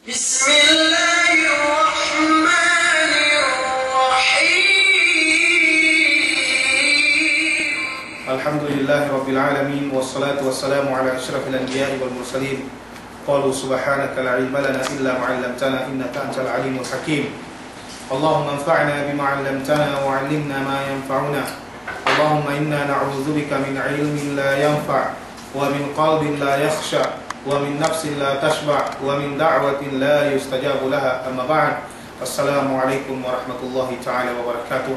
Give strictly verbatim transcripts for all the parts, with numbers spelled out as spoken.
بسم الله الرحمن الرحيم. الحمد لله رب العالمين، والصلاة والسلام على أشرف الأنبياء والمرسلين. قالوا سبحانك لا علم لنا إلا ما علمتنا إنك أنت العليم الحكيم. اللهم انفعنا بما علمتنا وعلمنا ما ينفعنا. اللهم إنا نعوذ بك من علم لا ينفع ومن قلب لا يخشع ومن نفس لا تشبع ومن دعوة لا يستجاب لها. أما بعد. السلام عليكم ورحمة الله تعالى وبركاته.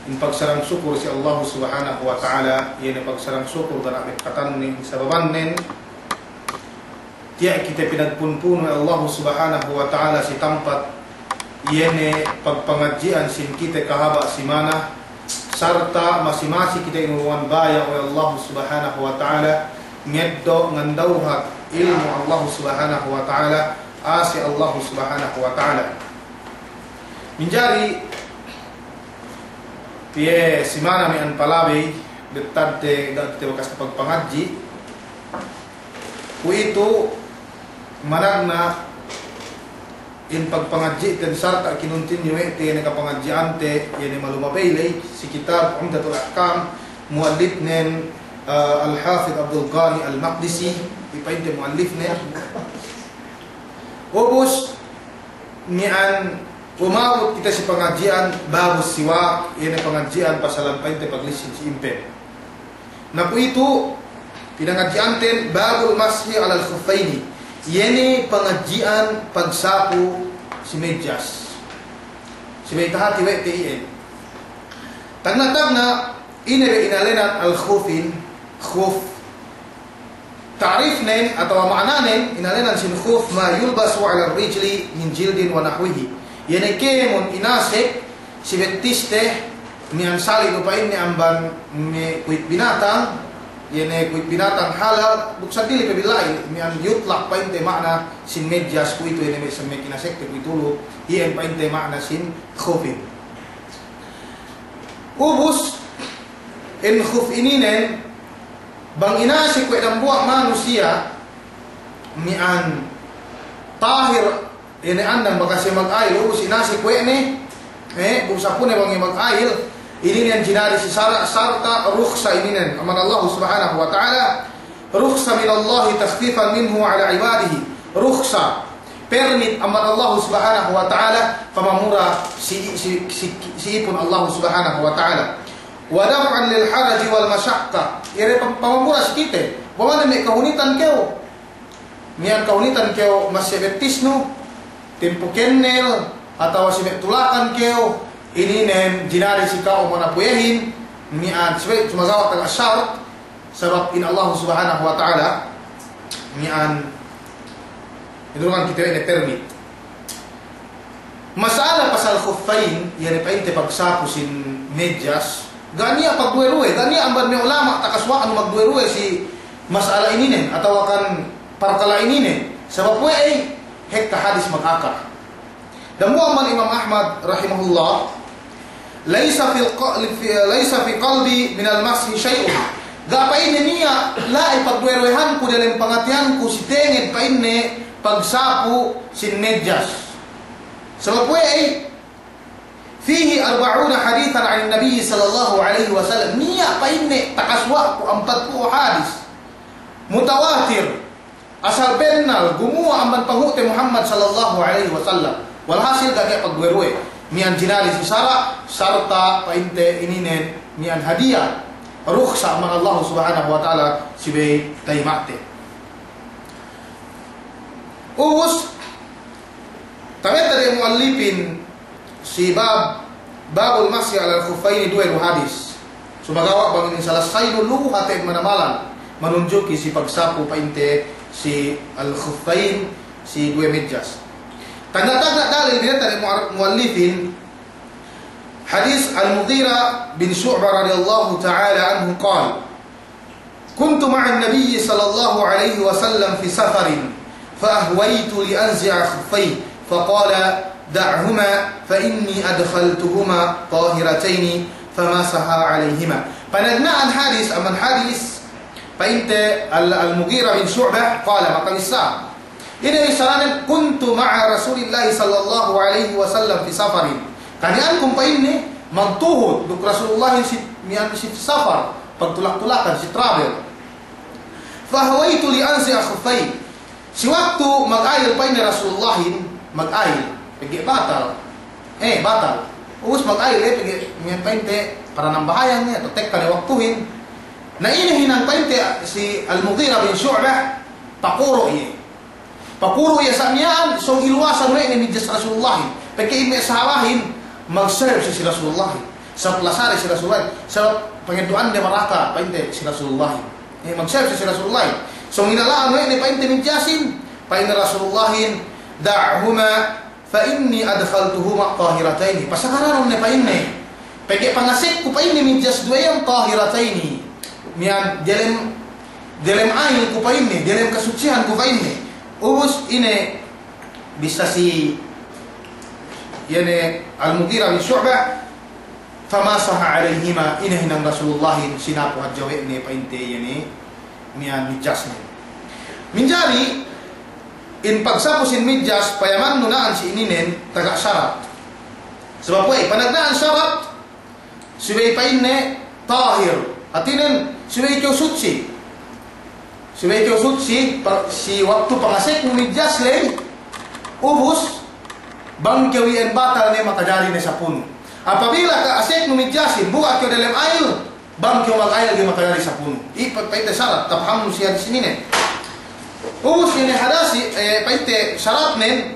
In pagsarang sukur si Allahu Subhanahu wa Ta'ala, iye ne pagsarang sukur ga' ne bekkatanne, sababannen tiya' kite pinagpunpunu we' Allahu Subhanahu wa Ta'ala si tampat, iye ne pagpangadji'an sin kite kahaba' simana, sarta' masi-masi kite inurungan baya' we' Allahu Subhanahu wa Ta'ala, ngeddo' ngandawhat ilmu' Allahu Subhanahu wa Ta'ala, ase' Allahu Subhanahu wa Ta'ala. Minjari, piye simana mi'an palabey, bettadte ga' kite bakas pagpangadji'. Kuwe'itu managna' in pagpangadji'ten sarta' kinuntinyu we' te ne kapangadji'ante, iye ne malumabey ley, si kitab Umdatul Ahkam, muallifnen, eh, Al-Hafidh Abdul Ghani Al-Maqdisi, iye pa'inte muallifnen. Ubus, mi'an umabut kite si pangadji'an Babus Siwak, iye ne pangadji'an pasalan pa'inte paglissin si impen. Na kuwe'itu, pinangadji'anten Babul Mashi alal Khuffayni, iye ne pangadji'an pagsapu si medyas. Subey tahati we' te iyan. Tagna'-tagna', ine be inēnan al-khuffin, khuff. Ta'rifnen atawa ma'ananen, inēnan sin khuff ma yulbasu ala rijli min jildin wa nahwihi. Iye ne kēmon inasek si bettiste, mi'an sali' du pa'inne amban me' kuwit binatang, iye ne kuwit binatang halal, duk seddili pe bila'i, mi'an yutlaq pa'inte ma'ana sin medyas kuwe'itu, iye ne me' semmek inasekte kuwe'itu lu, iyan pa'inte ma'ana sin khuffin. Ubus, in khuff ininen, bang inasek we' dambuwa' manusiya', mi'an tahir, iye ne andang bakas iye magayil, ubus inasek we' ne, eh, bu sapune bang iye magayil, ininen jinari si sara' sarta' rukhsa ininen, amban Allahu Subhanahu wa Ta'ala, rukhsa minallahi takhfifan minhu ala ibadihi, rukhsa, permit amban Allahu Subhanahu wa Ta'ala, pamamura si, si, si, si ipun Allahu Subhanahu wa Ta'ala. Wa daf'an lil haraji wal mashaqqa. Iye ne pam-, pamamura si kite. Bang ne me' kahunitan kew. Mi'an kahunitan kew masi bettisnu, timpu kennel, atawa si me' tulakan kew, ininen jinari si ka'u manapuyehin, mi'an subey sumagawa' taga' shart, sabab in Allahu Subhanahu wa Ta'ala, mi'an inurungan kite we' ne permit. Mas'ala pasal khuffayn, iye ne pa'inte pagsapu sin medyas, ga' niya' pagduwe-duwe, ga' niya' amban me' ulama' takasuwa'nu magduwe-duwe si mas'ala ininen, atawa kan parkala' ininen. Sabab we'ey, hekka hadis magaka. Dambuwa' amban Imam Ahmad rahimahullah, "Laysa fil qa-, fi, laysa fi qalbi minal mashi shay'un." Ga' pa'inne niya' la'i pagduwe-duwehanku dalem pangateyanku si tenged pa'inne pagsapu sin medyas. Sabab we'ey, "Fihi arba'una hadithan 'anin Nabi sallallahu alaihi wasallam." Niya' pa'inne takasuwa'ku ampatpū' hadis mutawatir, asal bennal gumuwa' amban panghu'te Muhammad sallallahu alaihi wasallam. Walhasil ga' niya' pagduwe-duwe. Mi'an jinari si sara', sarta' pa'inte ininen mi'an hadiya, rukhsa amban Allahu Subhanahu wa Ta'ala subey tayima'te. Ubus, tabetta de mu'allifin si bab, babul mashi alal khuffayn duwe du hadis. Sumagawa' bang inin salasay du lu'u hāti manamalan, manunjuki si pagsapu pa'inte si al-khuffayn si duwe medyas. Tagna'-tagna' dalil bineta de mu'ar-, mu'allifin, hadis Al-Mughira bin Shu'bah radiyallahu ta'ala anhu qal, كنت مع النبي صلى الله عليه وسلم في سفر، فأهويت لأنزع خفيه، فقال: دعهما، فإني أدخلتهما طاهرتين، فمسح عليهما. Panagna'an hadis, amban hadis, pa'inte Al-, Al-Mughira bin Shu'bah, qala, makabissā, Ine bissaranen, "Kuntu ma'a Rasulillahi sallallahu alaihi wasallam fi safarin." Kaniya'anku pa'inne magtuhut duk Rasulullahin si, miya'an si safar, pagtulak-tulakan, si travel. "Fahawaitu li anzi'a khuffai." Si waktu magayil pa'inne Rasulullahin, magayil, pegge' batal. Eh, batal. Ubus magayil, eh, pegge' miya'an pa'inte para nambahayang ne, atawa tekka ne waktuhin. Na ine hinang pa'inte si Al-Mughirah bin Shu'bah, pakuru' iye. Pakuru' iye sa' miya'an, sōng iluwasan we' ne midjas Rasulullahin. Pegge' in me' sahabahin, mag-serve si Rasulullahin. Sabab lasare si Rasulullahin. Sabab pangeddo'ande baraka, pa'inte si Rasulullahin. Eh, mag-serve si Rasulullahin. Sōng inala'an we' ne pa'inte midjasin, pa'inne Rasulullahin, "Da'huma fa inni adkhaltuhuma tahirataini." Pasagaranon ne pa'inne. Pegge' pangasekku pa'inne midjas duwe iyan tahirataini. Miya'an delem, delem ayilku pa'inne, delem kasutsihanku pa'inne. Ubus ine bissā si, iye ne Al-Mughirah bin Shu'bah, "Famasaha alaihima," ine hinang Rasulullahin sinapu hadja we' ne pa'inte iye ne miya'an midjasne. Manjari in pagsapu sin midjas payamannu na'an si ininen taga sarat. Sabab we' panagna'an sarat, subey pa'inne tahir. Hātinen subey kew sutsi. Subey kew sutsi, pa-, si waktu pangaseknu midjas ley, ubus, bang kew iyan batal ne makajari ne sapunu. Apabila ka'aseknu midjasin, bu ga' kew delem ayil, bang kew magayil ga'i makajari sapunu. Iye pa-, pa'inte sarat, tapahamnu si hadis ininen. Ubus ine hadasi, eh, pa'inte saratnen,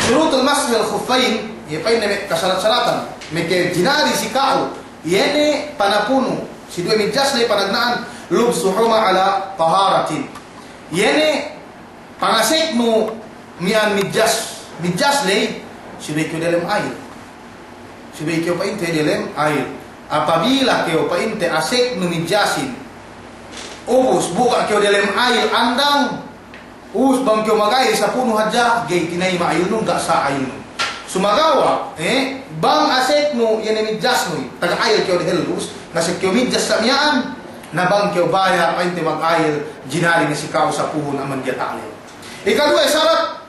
shurutul mashil khuffain, iye pa'inne me' kasarat-saratan, me' ke jinari si ka'u, iye ne panapunu si duwe midjas ley panagna'an, lubsuhuma ala taharatin. Iye ne pangaseknu miya'an midjas, midjas ley, subey kew delem ayil. Subey kew pa'inte delem ayil. Apabila kew pa'inte aseknu midjasin, ubus bu ga' kew delem ayil andang, ubus bang kew magayil sapunu hadja, ga'i tinayima' ayilnun, ga' sā ayilnun. Sumagawa', eh, bang aseknu iye ne midjasnu, taga ayil kew dehellu, ubus ngasek kew midjas sa' miya'an, na bang kew baya' pa'inte magayil, jinari ne si ka'u sapuhun amban diyata' ley. Ikaduwe sarat,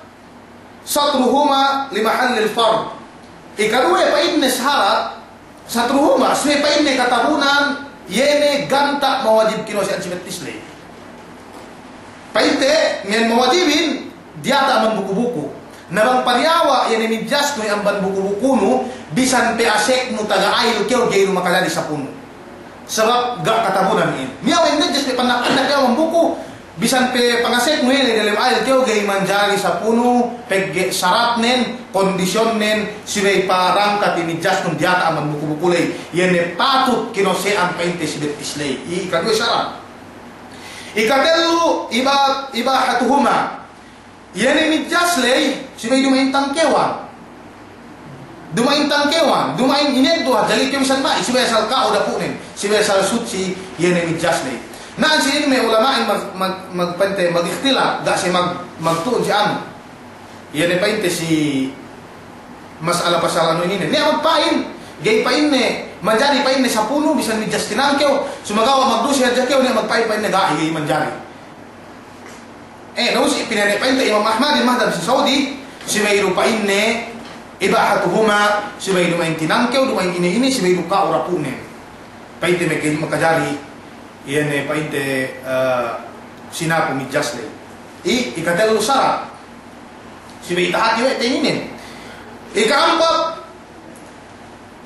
satruhuma li mahallil fard. Ikaduwe pa'inne sarat, satruhuma, subey pa'inne katabunan, iye ne ganta' mawajib kinose'an si bettis ley. Pa'inte, miya'an mawajibin, diyata' amban buku-buku. Na bang padiyawa', iye ne midjasnu amban buku-bukunu, bisan pe aseknu taga ayil kew ga'i du makajari sapunu. Sabab ga' katabunan in. Niya' we' in midjas pe pandak-pandak iye amban buku, bisan pe pangaseknu iye ne delem ayil kew ga'i manjari sapunu, pegge' saratnen, kondisyonnen, subey parangkat in midjasnun diyata' amban buku-buku ley, iye ne patut kinose'an pa'inte si bettis ley. Iye ikaduwe sarat. Ikatellu iba-, ibahatuhuma. Iye ne midjas ley, subey duma'in tangkewan. Duma'in tangkewan, duma'in ineddo' hadja, ga'i kew bisan ma'i, subey asal ka'u dapu'nen, subey asal sutsi, iye ne midjas ley. Na'an si inin me' ulama'in mag-, mag-, magpa'inte, magiktilaf, ga' siye mag-, magtu'un si anu. Iye ne pa'inte si mas'ala pasal anu inin. Niya' magpa'in, ga'i pa'inne, manjari pa'inne sapunu, bisan midjas tinangkew, sumagawa' magduse hadja kew, niya' magpa'in pa'inne ga'i, ga'i manjari. Eh, na ubus pinene' pa'inte Imam Ahmad, madhab si Saudi, subey du pa'inne ibahatuhuma, subey duma'in tinangkew, duma'in ine-ine, subey du ka'u dapu'nen. Pa'inte meke-, makajari, iye ne pa'inte, eh, sinapu midjas ley. I, ikatellu sarat. Subey tahati we' te inin. Ika'ampat,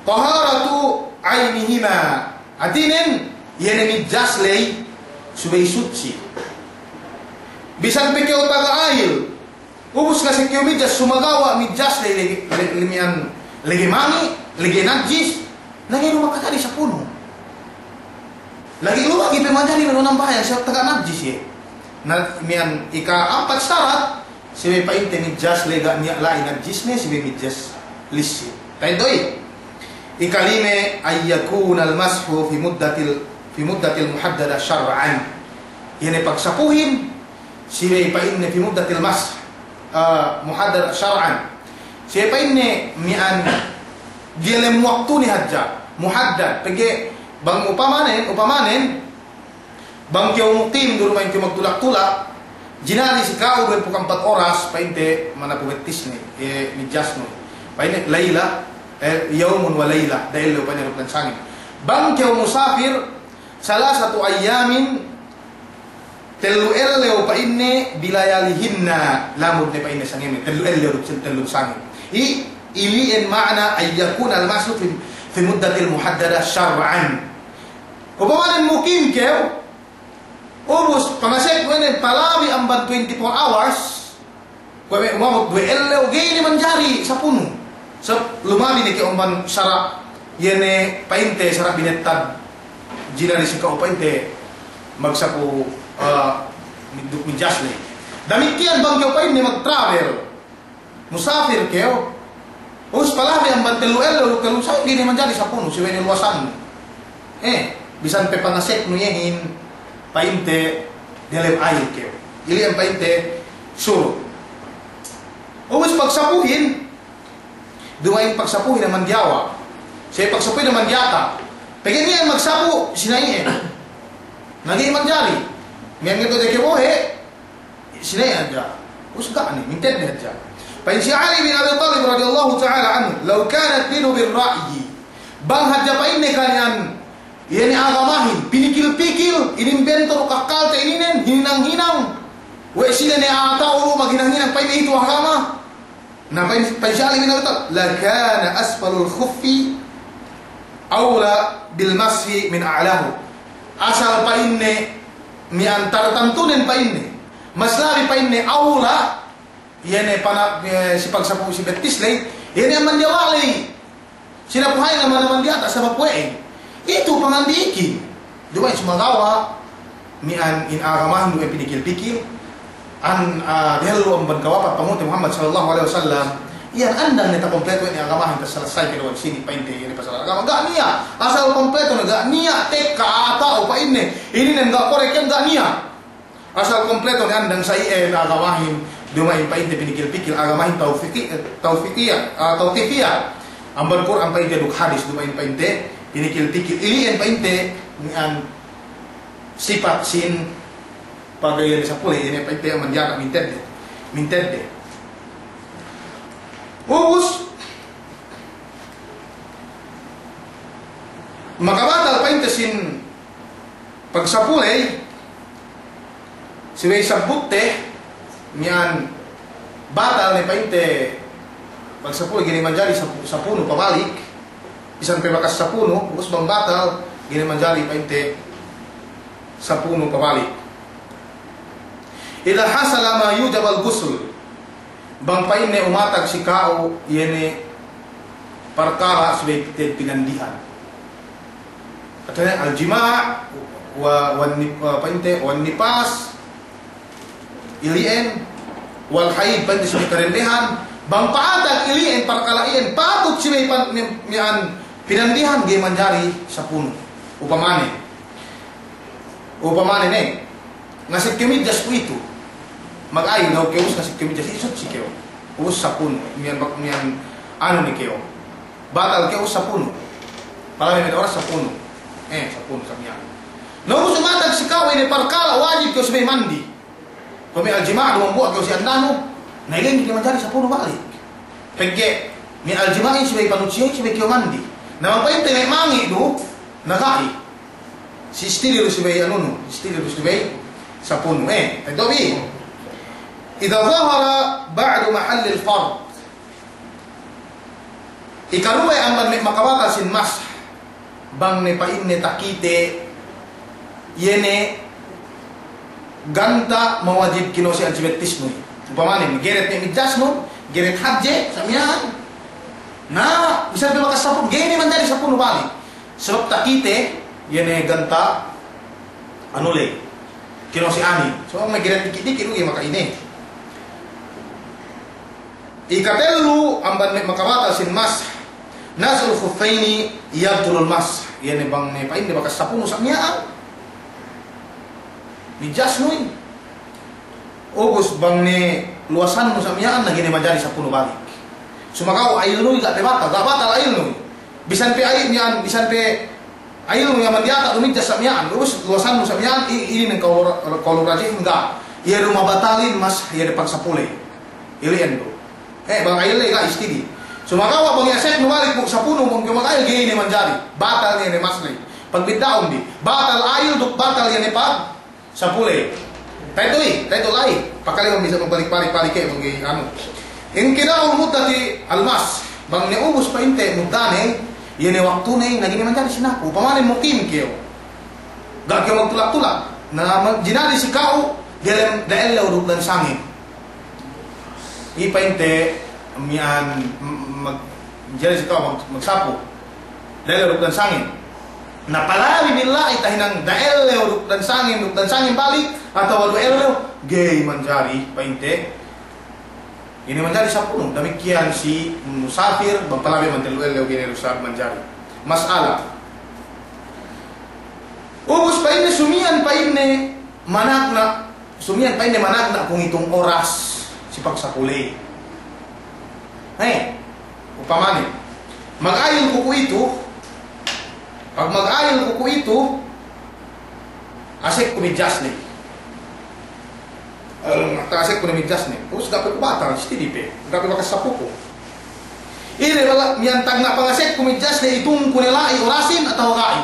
taharatu aynihima. Hātinen, iye ne midjas ley, subey sutsi. Bisan pe kew taga ayil, ubus ngasek kew midjas, sumagawa' midjas ley, lege, le-, le-, miya'an, lege mangi', lege najis, na ga'i du makajari sapunu. Lagi' luwal ga'i pe manjari me' nambahayang, sabab taga najis iye. Na miya'an ika'ampat sarat, subey pa'inte midjas ley ga' niya' la'i najisne, subey midjas lissin. Ta'eddo'i. Ikalime, an yakunal mashu fi muddatil, fi muddatil muhaddada syar'an. Iye ne pagsapuhin, subey pa'inne fi muddatil mash, eh, muhaddada syar'an. Subey pa'inne miya'an diyalem waktune hadja, muhaddad. Pegge' bang upamanen, upamanen, bang kew mukim du duma'in kew magtulak-tulak, Jinari si ka'u duwempū' ampat oras, pa'inte, manapu bettisne, e, midjasnu. Pa'inne, layla, e, yawmun wa layla, da ellew pa'inne duk dan sangem. Bang kew musafir, salasatu ayyamin, tellu ellew pa'inne, bilayalihinna, lamud ne pa'inne sangem, tellu ellew duk tellu sangem. I, ili'en ma'ana an yakunal mashyu fi, fi muddatil muhaddada shar'an. Upamanen mukim kew, ubus, pangasek we' ne palabi amban twenty-four hours, kuwe' me' umabut duwe ellew, ga'i ne manjari sapunu. Sabab lumabi ne ke amban sara', iye ne pa'inte sara' binettad, jinari si ka'u pa'inte magsapu, eh, duk midjas le. Damikkiyan bang kew pa'inte magtravel. Musafir kew, ubus palabi amban tellu ellew, tellu sangem ga'i ne manjari sapunu, si we' ne luwasannu. Eh, bisan pe pangaseknu iyehin, pa'inte delem ayil kew. Ili'en pa'inte surut. Ubus pagsapuhin, duma'in pagsapuhin amban diyawa'. Sa pagsapuhin amban diyata'. Pegge' niya' magsapu, sina'i'en. Na ga'i manjari. Miya'an ngeto de ke bohe', sine hadja. Ubus ga' ne, mintedde hadja. Pa'in si Ali bin Abi Talib radiyallahu ta'ala anhu, "Law kanad dinu bir ra'yi." Bang hadja pa'inne kani'an, iye ne agamahin, pinikil-pikil, inin bentor kakkalte ininen, hininang-hinang. We' sine ne ata ulu maghinang-hinang, pa'inne itu agama. Na pa'in, pa'in si Ali bin Abi Talib, "Lakana asfalul khuffi awla bil mashi min a'lahu." Asal pa'inne, miya'an tartantunen pa'inne. Mas labi pa'inne awla, iye ne pana, eh, si pagsapu si bettis ley, iye ne amban diyawa' ley. Sinapuhayin amban, amban diyata' sabab we'ey. Itu pangandikin. Duma'in sumagawa', miya'an in agamahin duma'in pinikil-pikil. An, ah, dehellu amban kawapat Pangulute Muhammad sallallahu alaihi wasallam. Iyan andang ne takompleto in agamahin, tasalassay ke duwe sini pa'inte iye ne pasal agama. Ga' niya'. Asal kompleto ne ga' niya'. Tekka ata'u pa'inne. Ininen ga' korek iyan ga' niya'. Asal kompleto ne andang sa iye ne agamahin, duma'in pa'inte pinikil-pikil, agamahin tawfiki-, eh, tawfikiya, ah, tawqifiya. Amban Kur'an pa'inte duk hadis, duma'in pa'inte pinikil-pikil. Ili'en pa'inte, ni'an sipat sin pagayan sapule, ine pa'inte amban diyata' mintedde. Mintedde. Ubus, makabatal pa'inte sin pagsapuley, subey sabbutte, miya'an batal ne pa'inte pagsapuley ga'i ne manjari sapu-, sapunu pabalik, bisan pe bakas sapunu, ubus bang batal, ga'i ne manjari pa'inte sapunu pabalik. Idza hasala ma yujibul ghusl, bang pa'inne umatag si ka'u iye ne parkala' subey te-, pinandihan. Katanya al-jima' wa, wan ni-, wa pa'inte, wan nifas, ili'en, wal haid, pa'inte subey kadendehan, bang pa'atag ili'en parkala' iyan, patut subey pan-, ni-, miya'an pinandihan, ga'i manjari sapunu. Upamane. Upamane ne, ngasek kew midjas kuwe'itu. Mag-ayil dahu' kew, ubus ngasek kew midjas, isut si kew. Ubus sapunu, miya'an bak-, miya'an anu ne kew. Batal kew, ubus sapunu. Palabi me' oras sapunu. Eh, sapunu sa miya'an. Na ubus umatag si ka'u ine parkala' wajib kew subey mandi. Kuwe' me' al-jima' dumambuwa' kew si andanu, na ili'en ga'i ne manjari sapunu balik. Pegge' me' al-jima'in subey panusihin, subey kew mandi. Na bang pa'inte me' mangi' du, na ga'i. Si istili du subey anunu, istili du subey sapunu. Eh, ito bi. Idza zahara ba'du mahallil fard. Ikaruwe amban me' makabatal sin mash, bang ne pa'inne takite, iye ne ganta' mawajib kinose'an si bettisnu. Upamane, geret ne midjasnu, geret hadje, sa miya'an. Na, bisan pe bakas sapunu, ga'i ne manjari sapunu balik. Sabab takite, iye ne ganta', anu ley, kinose'anin. Sabab me' geret diki'-diki' du iye maka'ine. Ikatellu amban me' makabatal sin mash, naz'ul khuffaini yabtulul mash. Iye ne bang ne pa'inne bakas sapunu sa miya'an. Midjasnu i. Ubus bang ne luwasannu sa miya'an, na ga'i ne manjari sapunu balik. Sumagawa' ayilnu i ga' pe batal, ga' batal ayilnu i. Bisan pe ayil miya'an, bisan pe ayilnu miya'an mandiyata' dumidjas sa miya'an, ubus luwasannu sa miya'an, i-, inin kawlu ra-, kawlu rajih ga'. Iye du mabatalin mas iye ne pagsapule. Ili'en du. Eh, bang ayil ley ga' istidi. Sumagawa' bang iye asek nu balik bu sapunu, bang kew magayil ga'i ne manjari. Batal ne ne mas ley. Pagbidda'un bi. Batal ayil duk batal iye ne pagsapule. Ta'itu i, ta'itu la'i. Pakale bang bisa magbalik-balik-balik ke bang ga'i anu. Inqida'ul muddati al mas. Bang ne ubus pa'inte muddane, iye ne waktune, na ga'i ne manjari sinapu. Upamane mukim kew. Ga' kew magtulak-tulak. Na, ma-, jinari si ka'u, diyalem da'ellew duk dansangin. Iye pa'inte miya'an, m-, mag-, jinari si ka'u mag-, magsapu. Da'ellew duk dansangin. Na palabi billa'i tahinang da'ellew duk dansangin, duk dansangin balik, atawa du ellew, ga'i manjari pa'inte. Iye ne manjari sapunu, damikkiyan si musafir, bang palabi man tellu ellew ga'i ne du sa manjari. Mas'ala. Ubus pa'inne sumiyan pa'inne managna', sumiyan pa'inne managna' ku ngitung oras si pagsapule. He, upamane, magayil ku kuwe'itu, pag magayil ku kuwe'itu, asek ku midjas ne. Eh, ta asek ku ne midjas ne. Ubus ga' pe ku batal, istidi pe. Ga' pe bakas sapuku. Ine bala' miya'an tagna' pangasek ku midjas ne, itung ku ne la'i orasin atawa ga'i.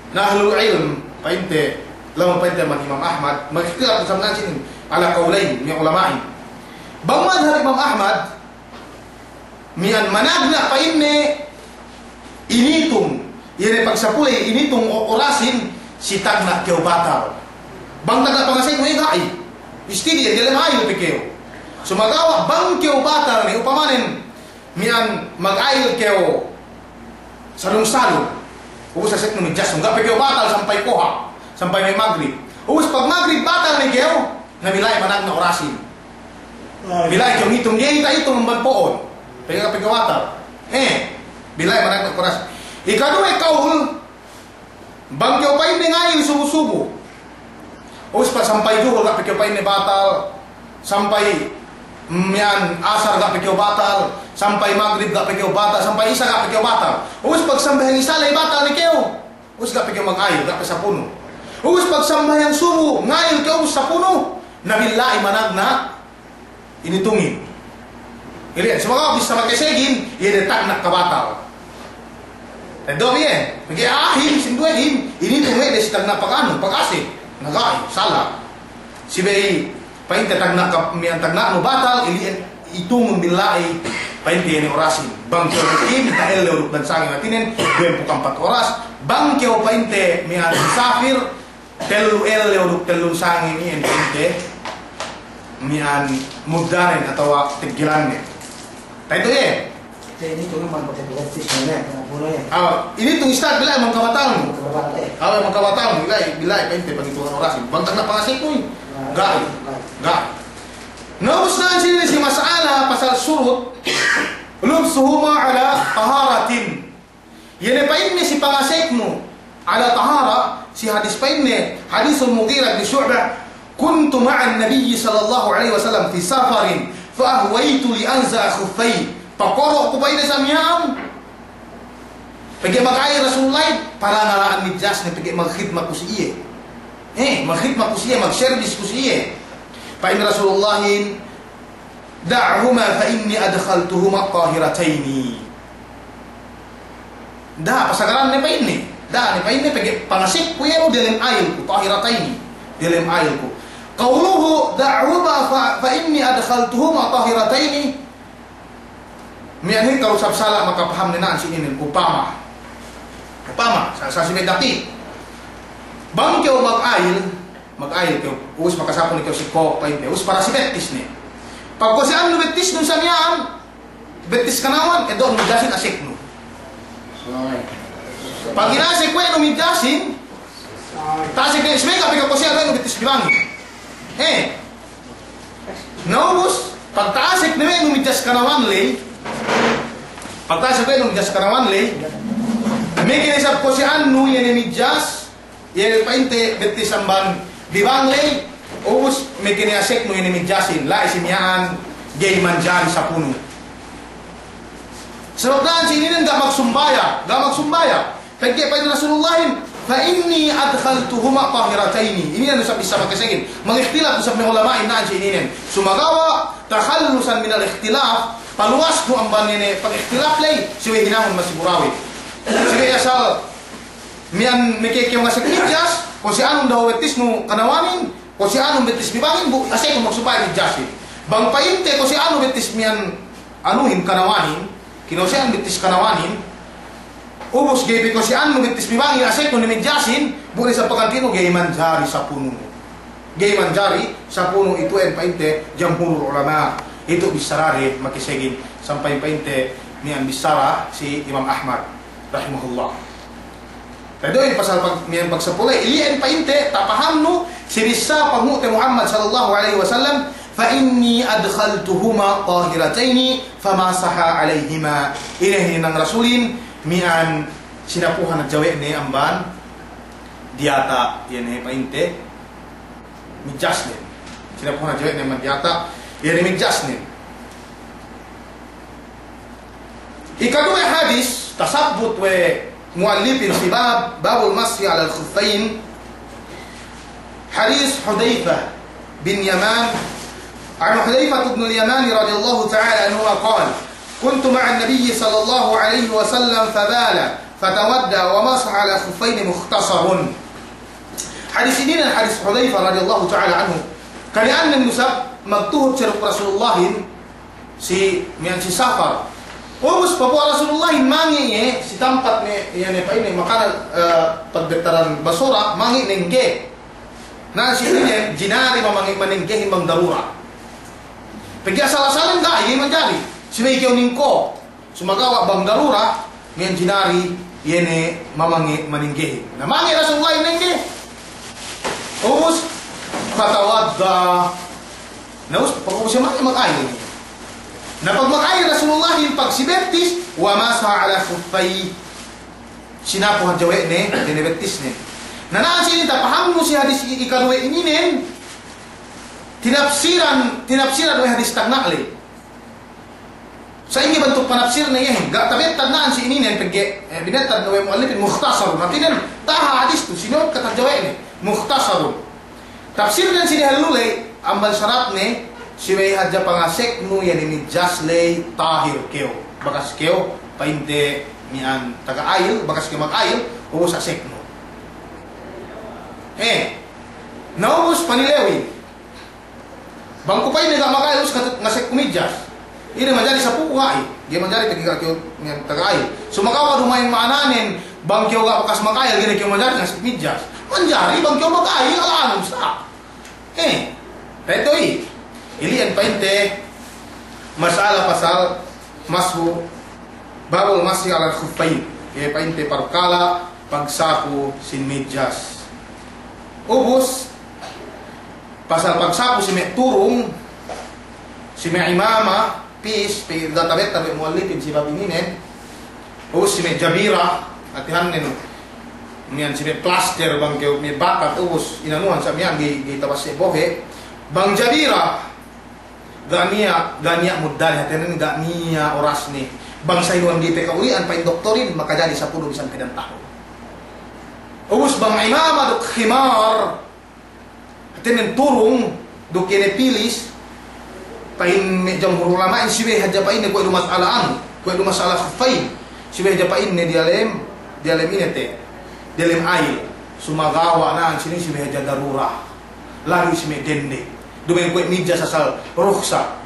Na ahlul ilm, pa'inte, lamun pa'inte man Imam Ahmad, magkhilaf sampay sinin, ala qawlayn, min ulama'in. Bang madhab Imam Ahmad, miya'an managna' pa'inne initung, iye ne pagsapule initung o-, orasin si tagna' kew batal. Bang tagna' pangasek we' ga'i. Istidi iye, diyalem ayil pe kew. Sumagawa' bang kew batal ne, upamanen, miya'an magayil kew salung-salung. Ubus asek nu midjas, ga' pe kew batal sampay kohap, sampay me' magrib. Ubus pag magrib batal ne kew, na bila'i managna' orasin. Bila'i kew ngitung, iye ita itung amban po'on. Pegge' ga' pe kew batal. Eh, bila'i managna' orasin. Ikaduwe kaul, bang kew pa'inne ngayil subu-subu. Ubus pag sampay juhur ga' pe kew pa'inne batal, sampay, mm, miya'an asar ga' pe kew batal, sampay magrib ga' pe kew batal, sampay isa ga' pe kew batal. Ubus pag sambahayang isa ley batal ne kew. Ubus ga' pe kew magayil, ga' pe sapunu. Ubus pag sambahayang subu, ngayil kew ubus sapunu, na bila'i managna' initungin. Ili'en, sumagawa' bissā makasegin, iye ne tagna' kabatal. Teddo' iye, pegge' a'ahin, sinduwehin, initung we' de si tagna' paganu, pagasek. Na ga'i, sala'. Subey pa'inte tagna' ka-, miya'an tagna'nu batal, ili'en itungun bila'i, pa'inte iye ne orasin. Bang kew mukim, da'ellew duk dansangin hātinen, duwempū' duk ampat oras. Bang kew pa'inte miya'an musafir, tellu ellew duk tellu sangin iyan pa'inte miya'an muddanen atawa teggelanne. Ta'itu iye. Jadi ini cuma man pakai praktis ne, kena pura ya. Ah, initung istad bila'i mangkabatalnu. Mangkabatal, eh. Ah, mangkabatalnu, bila'i, bila'i pa'inte pangituhan orasin. Bang tagna' pangaseknu. Ga'i. Ga'i. Na ubus ne sinin si mas'ala pasal surut, lubsuhuma ala taharatin. Iye ne pa'inne si pangaseknu ala tahara, si hadis pa'inne, hadisul Mughirah bin Syu'bah, "Kuntu ma'an Nabiyyi sallallahu alaihi wasallam fi safarin, fa ahwaitu li anza'a khuffayhi." Pakoro' ku pa'inne sa miya'an. Pegge' magayil Rasulullahin, parangala'an midyasne pegge' magkhidmat ku si iye. Eh, magkhidmat ku si iye, magservis ku si iye. Pa'in Rasulullahin, "Da'huma fa inni adkhaltuhuma tahirataini." Da'a, pasagaranne pa'inne. Da'a ne pa'inne pegge' pangasekku iye diyalem ayilku, tahirataini. Diyalem ayilku. Qawluhu, "Da'huma fa, fa inni adkhaltuhuma tahirataini." Miya'an hikka' usab sala' makapahamne na'an si inin, upama. Upama, sa, sa si bedati. Bang kew magayil, magayil kew, ubus makasapu ne kew si kōk pa'inte, ubus para si bettis ne. Pagkose'annu bettisnu sa miya'an, bettis kanawan, eddo'nu midyasin aseknu. Pag inasek we' nu midyasin, ta'asek ne, subey ga' pe kew kose'an we' nu bettis dibangin. Eh. Na ubus, pag ta'asek ne we' nu midyas kanawan ley, pag ta'asek we' nu midyas kanawan ley, meke ne isab kose'annu iye ne midyas, iye pa'inte bettis amban dibang ley, ubus meke ne aseknu iye ne midyasin, la'i si miya'an ga'i manjari sapunu. Sabab na'an si ininen ga' magsumbaya, ga' magsumbaya. Pegge' pa'in Rasulullahin, فإني أدخلتهما طاهرتين. Inin du isab bissā makasegin. Magihtilaf du isab me' ulama'in na'an si ininen. Sumagawa' takhallusan minal ikhtilaf, paluwas du amban ine pagihtilaf ley, subey hinangun masiguradu. Subey asal miya'an meke kew ngasek midjas, ko' si anu dahu' bettisnu kanawanin, ko' si anu bettis bi bangin, bu, asekun magsupaya midjasin. Bang pa'inte ko' si anu bettis miya'an anuhin kanawanin, kinose'an bettis kanawanin, ubus ga'i pe ko' si anu bettis bi bangin, asekun ne midjasin, bu ne sa pagganti'nu ga'i manjari sapunu. Ga'i manjari sapunu itu en pa'inte jamhurul ulama. Itu bissarade makasegin sampay pa'inte miya'an bissara si Imam Ahmad rahimahullah. Tadu'in pasal pag-, miya'an pagsapule, ili'en pa'inte, tapahamnu, si bissā panghu'te Muhammad sallallahu alaihi wasallam, فإني أدخلتهما طاهرتين فما سها عليهما. Ine hinang Rasulin, miya'an sinapuhan hadja we' ne amban diyata', iye ne pa'inte, midjasnen. Sinapuhan hadja we' ne amban diyata', iye ne midjasnen. Ikaduwe hadis, tasabbut we' mu'allifin si bab, babul mashi alal khuffain. Hadis Hudhayfah bin Yaman, عن حذيفة بن اليمان رضي الله تعالى عنهما قال: كنت مع النبي صلى الله عليه وسلم فبال فتودأ ومسح على خفين مختصر. Hadis ininen hadis Hudhayfah radiyallahu ta'ala anhu. Kani'annen du isab magtuhut si duk Rasulullahin si, miya'an si safar. Ubus papuwas Rasulullahin mangi' iye si tampat ne, iye ne pa'inne makana, eh, pagbettaran basura, mangi' nengge. Na si ininen jinari mamangi' manenggehin bang darura. Pegge' asal-asalan ga'i manjari. Subey kew ningko'. Sumagawa' bang darura, miya'an jinari, iye ne mamangi' manenggehin. Na mangi' Rasulullahin nengge. Ubus, fatawadda. Na ubus, pag ubus iye mangi', magayil ne. Na pag magayil Rasulullahin pagsibettis, wa masaha ala khuffaihi. Sinapu hadja we' ne, iye ne bettisnen. Na na'an si inin tapahamnu si hadis i-, ikaduwe ininen, tinapsiran, tinapsiran we' hadis tagna' ley. Sa'ingge bantuk panapsirne iyehin, ga' tabettad na'an si ininen pegge', eh, binettad we' mu'allifin mukhtasarun. Hātinen, taha hadis tu, sinurut kata hadja we' ne, mukhtasarun. Tapsirnen si dehellu ley, amban saratne, subey hadja pangaseknu iye ne midjas ley tahir kew. Bakas kew, pa'inte miya'an taga ayil, bakas kew magayil, ubus aseknu. Eh, na ubus panilewin. Bang ku pa'inne ga' magayil, ubus katu-, ngasekku midjas. Ine manjari sapuku ga'i, ga'i manjari pegge' ga' kew miya'an taga ayil. Sumagawa' duma'in ma'ananen, bang kew ga' bakas magayil, ga'i ne kew manjari ngasek midjas. Manjari bang kew magayil, ala anu sa. Eh, peto i. Ili'en pa'inte mas'ala pasal mashu, babul mashi alal khuffain. Iye pa'inte parkala' pagsapu sin midjas. Ubus, pasal pagsapu si me' turung, si me' imama, pis, pe, ga' tabettad we' mu'allifin si bab ininen. Ubus si me' jabira, hātihannen, miya'an si me' plaster bang kew me' bakat, ubus inanuhan sa' miya'an ga'i, ga'i tabasse' bohe'. Bang jabira, ga' niya', ga' niya' muddane, hātihannen ga' niya' orasne. Bang sa inuwan ga'i pe ka'uli'an, pa'in doktorin, makajari sapulu bisan pidan tahun. Ubus bang imama duk khimar, hātinen turung, duk iye ne pilis, pa'in me' jamhur ulama'in subey hadja pa'inne kuwe' du mas'ala anu, kuwe' du mas'ala khuffain, subey hadja pa'inne diyalem, diyalem ine te, diyalem ayil, sumagawa' na'an si inin subey hadja darura, labi si me' dende, duma'in kuwe' midjas asal rukhsa.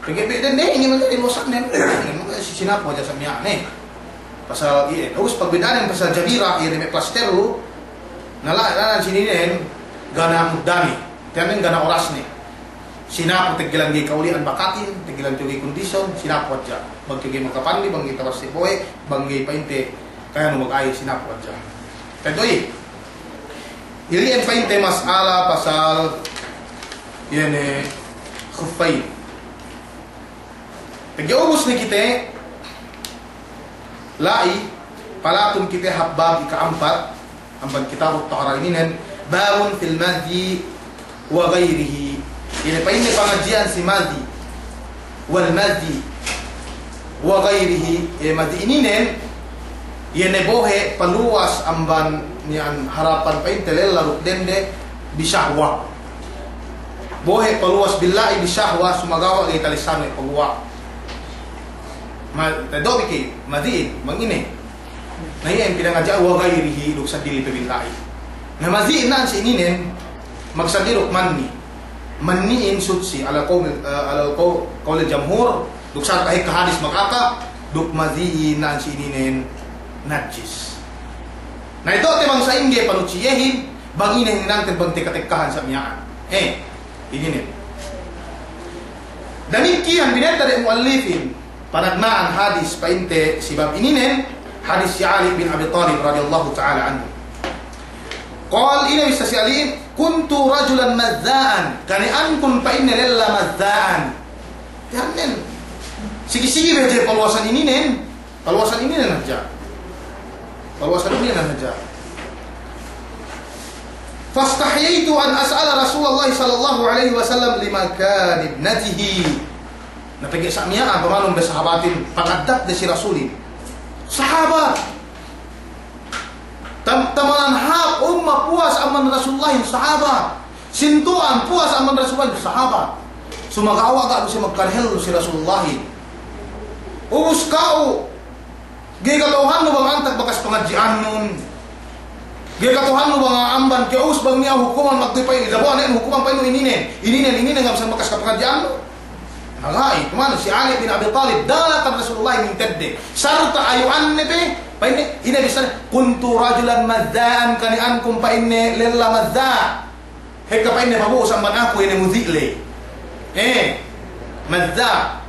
Pegge' be' dende inin manjari lusaknen, inin manjari si-, sinapu hadja sa' miya'an, eh. Pasal iye, ubus pagbidda'anen pasal jabira, iye ne me' plaster lu, na la-, lanan si ininen, ga' niya' muddane, hātihannen ga' niya' orasne. Sinapu teggelan ga'i ka'uli'an bakatin, teggelan kew ga'i kondisyon, sinapu hadja. Bang kew ga'i makapandi, bang ga'i tabasse' bohe', bang ga'i pa'inte, kayanu magayil, sinapu hadja. Peto i. Ili'en pa'inte mas'ala pasal iye ne khuffain. Pegge' ubus ne kite la'i, palatun kite hap bab ika'ampat, amban kitabut tahara ininen, babun fil madhi wa ghayrihi. Ine pa'inne pangadji'an si madhi, wal madhi wa ghayrihi, eh, madhi ininen, Iye ne bohe' paluwas amban miya'an harapan pa'inte lella duk dende bi sahwa. Bohe' paluwas bi la'i bi sahwa, sumagawa' ga'i talisanu paguwa'. Ma-, tadobi ke, mazi'in, bang ine. Na iyan pinangadji'an wa ghairihi duk seddili pe bi la'i. Na mazi'in na'an si ininen, magseddili duk manni. Manni'in sutsi, ala qawl, eh, ala qawl, qawlil jamhur, duk sarta ekka hadis magaka, duk mazi'in na'an si ininen najis. Na ito te bang sa'ingge panutsiyehin, bang ine hinangte bang tekka-tekkahan sa' miya'an. Eh, ininen. Damikkiyan binetta de mu'allifin, panagna'an hadis pa'inte si bab ininen, hadis si Ali bin Abi Talib radiyallahu ta'ala anhu. Qal, ine bissā si Ali, kuntu rajulan mazza'an, kani'ankun pa'inne lella mazza'an. Yannen, sigi-sigi be hadja paluwasan ininen, paluwasan ininen hadja. Paluwasan ininen hadja. Fastahyaytu an as'ala Rasulullah sallallahu alaihi wasallam limakani ibnatihi. Na pegge' sa' miya'an pamanun be sahabatin, pangaddat de si Rasulin. Sahabat. Tam-, tamanan hāp umma puwas amban Rasulullahin, sahabat. Sintu'an puwas amban Rasulullahin, sahabat. Sumagawa' ga' du siye magkadehellu si Rasulullahin. Ubus ka'u, ga'i kata'uhannu bang antag bakas pangadji'annun. Ga'i kata'uhannu bang amban kew, ubus bang niya' hukuman magtuy pa'in, idabu'an ne hukuman pa'innu ininen, ininen, ininen, ga' bisan bakas kapangadji'annu. Na ga'i, kuman si Ali bin Abi Talib, dalakan Rasulullah mintedde. Sarta ayu'anne pe, pa'inne, ine bissāne, kuntu rajulan mazza'an, kani'ankun pa'inne lella mazza'. Hekka pa'inne pabu'us amban aku ine muzi' ley. Eh, mazza'.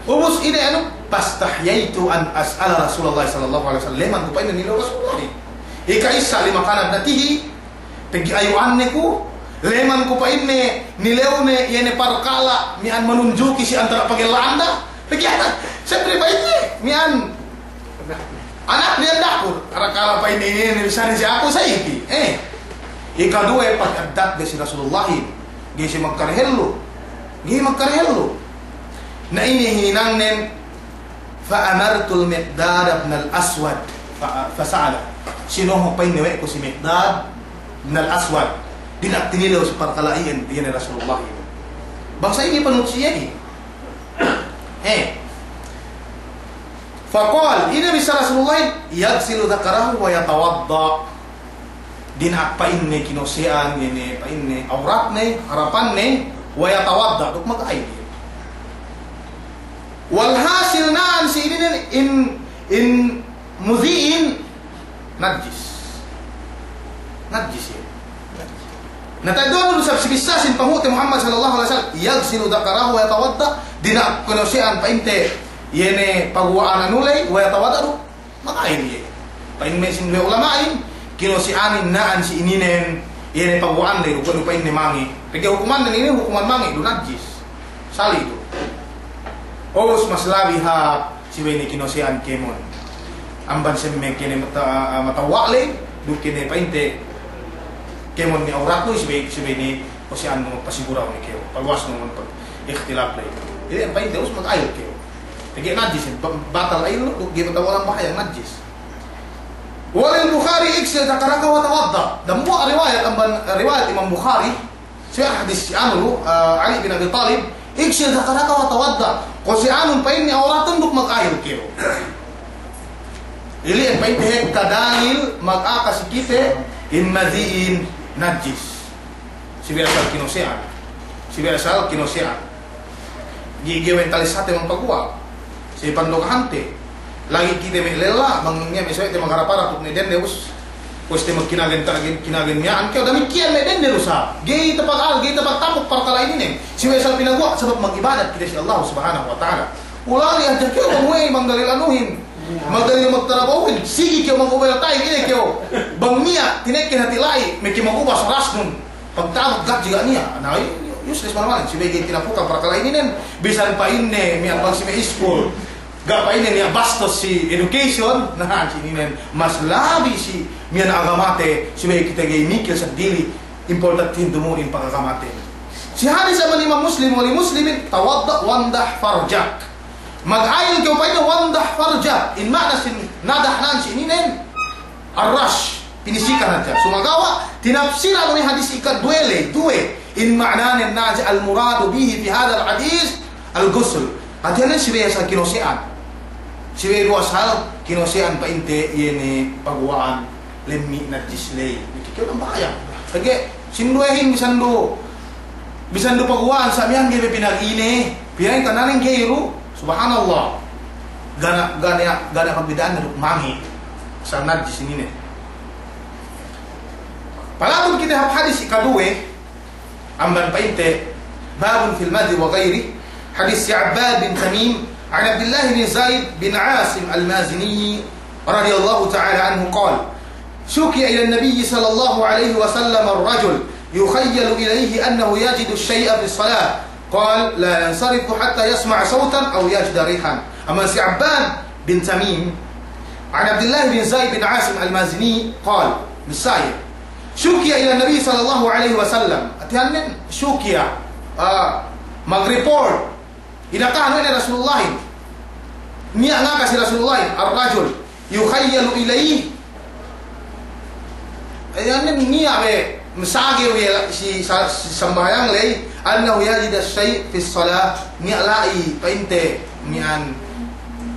Ubus ine anu, fastahyaytu an as'ala Rasulullah sallallahu alaihi wasallam. Leman ku pa'inne nilew Rasulullah. Ika'issa limakani ibnatihi, pegge' ayu'anne ku, leman ku pa'inne nilewne iye ne parkala' miya'an manunjuki si antara' pagella'anda. Pegge' anu, siyempre pa'inne, miya'an Anak niya' dakur, arakala' pa'inne ine, ine bissāne si aku sa'iti. Eh. Ikaduwe, pangaddat de si Rasulullahin. Ga'i siye magkadehellu. Ga'i magkadehellu. Na ine hinangnen, fa amartul Miqdad ibnal Aswad. Fa, fasa'ala. Sinohok pa'inne we' ku si Miqdad ibnal Aswad. Dina'ak tinilew si parkala' iyan, iyan Rasulullahin. Bang sa'ingge panutsiyehin. Eh. Faqal, ine bissā Rasulullah, yaghsilu dhakarahu wa yatawadda'. Dina'ak pa'inne kinose'an, ine pa'inne awratne, harapanne, wa yatawadda', duk magayil. Walhasil na'an si ininen in, in muzi'in, Najis. Najis iye. Na ta'eddo'nu du isab si bissāsin panghu'te Muhammad sallallahu alaihi wasallam, yaghsilu dhakarahu wa yatawadda', dina'ak kinose'an pa'inte iye ne paguwa'an anu ley, wa yatawadda' du, magayil iye. Pa'in me' sin we' ulama'in, kinose'anin na'an si ininen, iye ne paguwa'an ley, du kuwe' du pa'inne mange'. Pegge' hukumannen inin hukuman mange', du najis. Sali' du. Ubus mas labi hāp, subey ne kinose'an kēmon. Amban semme kene mata-, matawa' ley, duk kene pa'inte kēmon ne awratnu, subey, subey ne kose'annu pasigurahun kew. Paluwasnu amban pag-ikhtilaf ley. Jadi pa'inte ubus magayil kew. Pegge' najis, ba-, batal ayilnu, duk ga'i matawa' lambahayang najis. Walil Bukhari, ighsil dhakaraka wa tawadda'. Dambuwa' riwayat amban, riwayat Imam Bukhari, si hadis si anu, eh, Ali bin Abi Talib, "Ighsil dhakaraka wa tawadda'." Kose'anun pa'inne awratun duk magayil kew. Ili'en pa'inte hekka dalil magaka si kite in mazi'in najis. Subey asal kinose'an. Subey asal kinose'an. Ga'i, ga'i we' talisate bang paguwa'. Subey pandogahante. Lagi' kite me' lella, bang niya' me' subey te magharap-harap duk me' dende, ubus. Ubus te magkinagen, kinagen, kinagen miya'an kew, damikkiyan me' dende du sa. Ga'i tapag-, ga'i tapagtapuk parkala' ininen. Subey asal pinaguwa', sabab mag'ibadat kite si Allah Subhanahu wa Ta'ala. Ulali' hadja kew bang we' bang dalil anuhin. Magdalil magtarabahuhin. Sigi kew mag-overtime, ine kew. Bang niya', tinekken hati' la'i, meke mag-ubas rasnun. Pagta'abut ga'i ga' niya'. Na, useless manamal. Subey ga'i tinapukan parkala' ininen. Bisan pa'inne miya'an bang si me' iskul. Ga' pa'inne niya' bastos si education. Na, si ininen. Mas labi si miya'an agamate. Subey kite ga'i mikil seddili. Importantehin dumu'in pagagamate. Si hadis amban Imam Muslim, wa li Muslimin, tawadda' wandah farjak. Mag-ayil kew pa'inne wandah farjak. In ma'na sin nadah na'an si ininen, ar-rash, pinisikan hadja. Sumagawa' tinapsiran we' hadis ikaduwe ley, duwe. In ma'nanen na'an si al-muradu bihi fi hadhal hadis al-ghusl. Hātinen subey asal kinose'an. Subey du asal kinose'an pa'inte iye ne paguwa'an lemmi' najis ley. Iti kew nambahayang. Pegge' sinduwehin bisan du, bisan du paguwa'an sa' miya'an ga'i pe pinagine. Pinagine tananen ga'i du. Subhanallah. Ga' ne, ga' ne, ga' ne pagbida'an duk mangī'. Asal najis ininen. Palatun kite hap hadis ikaduwe. Amban pa'inte, باب في المذي وغيره. حديث عباد بن تميم عن عبد الله بن زيد بن عاصم المازني رضي الله تعالى عنه قال: شكي إلى النبي صلى الله عليه وسلم الرجل يخيل إليه أنه يجد الشيء في الصلاة، قال: لا ينصرف حتى يسمع صوتا أو يجد ريحا. Amban si Abbad bin Tamim, عن عبد الله بن زيد بن عاصم المازني قال، missā iye, شكي إلى النبي صلى الله عليه وسلم. Hātinen, شكي, ah, mag-report. Inakahan we' ne Rasulullahin. Niya' ngaka si Rasulullahin, الرجل يخيل إليه. Hātinen niya' be, masagew iye si sa-, si sambahayang ley, أنه يجد الشيء في الصلاة. Niya' la'i pa'inte miya'an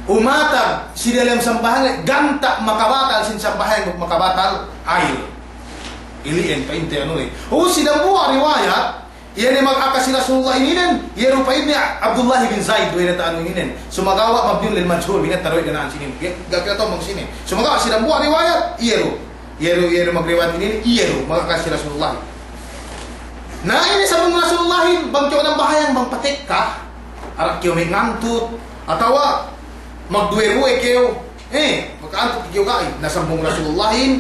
umatag si delem sambahayang ley, ganta' makabatal sin sambahayang duk makabatal ayil. Ili'en pa'inte anu ley. Ubus si dambuwa' riwayat, iye ne magaka si Rasulullah ininen, iye du pa'inne Abdullah bin Zaid, duwe ne ta'anu ininen. Sumagawa' mabniyun lil majhul, binetta du we' de na'an sinin. Ga', ga' kite tahu bang sine. Sumagawa' si dambuwa' riwayat, iye du. Iye du, iye du magriwayat ininen, iye du magaka si Rasulullah. Na ine sambung Rasulullahin, bang kew nambahayang bang patekka, arak kew me' ngantut, atawa magduwe-duwe kew, eh, maka'antut kew ga'i. Na sambung Rasulullahin,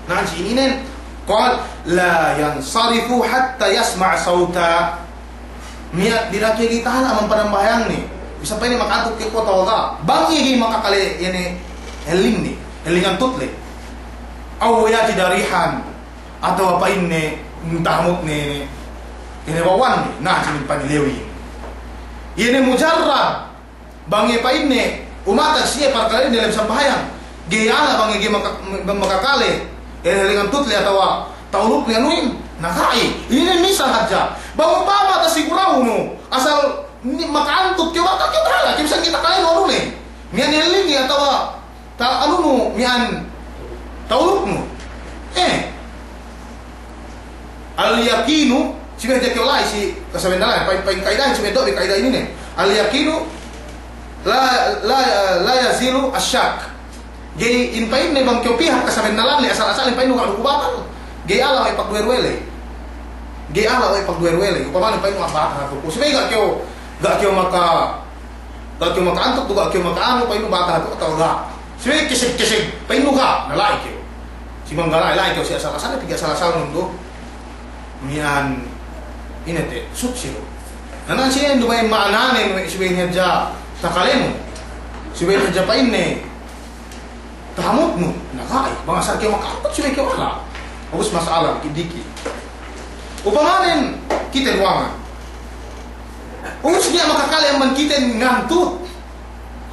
na'an si ininen, قال: لا ينصرف حتى يسمع صوتا. Niya' dina'ak iye ga'i tahala' amban panambahayangne. Bisan pa'inne maka'antut kew kuwe' atawa ga'. Bang iye ga'i makakale iye ne hellingne, helling antut ley. أو يجد ريحا. Atawa pa'inne, tahamut ne, ne, ne bawwanne, na, sinin panilewin. Iye ne mujarrad, bang iye pa'inne, umatag si iye parkala' inin delem sambahayang. Ga'i ala bang iye ga'i maka-, bang makakale, eh, helling antut ley atawa ta'ulukne anuhin, na ga'i. Inin misal hadja. Bang upama tasigurahunu, asal ni-, maka'antut kew, bang kew tahala', kew bisan ga'i takalenu anuhin. Miya'an hellingi atawa ta-, anunu miya'an ta'uluknu. Eh. Al-yaqinu, subey hadja kew la'i si kasabennalan, pa'in, pa'in ka'idahin, subey du bi ka'idah inin ne. Al-yaqinu la, la, la yazilu asy-syakk. Ga'i in pa'inne bang kew pī hap kasabennalan ley, asal-asal in pa'innu ga' du ku batal. Ga'i ala we' pagduwe-duwe ley. Ga'i ala we' pagduwe-duwe ley. Upamane pa'innu ga' batal hatu ku. Subey ga' kew, ga' kew maka Ga' kew maka'antut, ga' kew maka'anu, pa'innu batal hatu ku atawa ga'. Subey keseg-keseg, pa'innu ga', na la'i kew. Si bang ga' la'i, la'i kew si asal-asal, pegge' asal-asal nundu. Miya'an, ine te, sutsi du. Na, na, si ine du ba'in ma'ananen, subey ne hadja takalenu. Subey ne hadja pa'inne. Tahamutnu, na ga'i, bang asal kew maka'antut subey kew ala. Ubus mas'ala diki'-diki'. Upamanen kite duwangan. Ubus niya' makakale amban kite ngantut.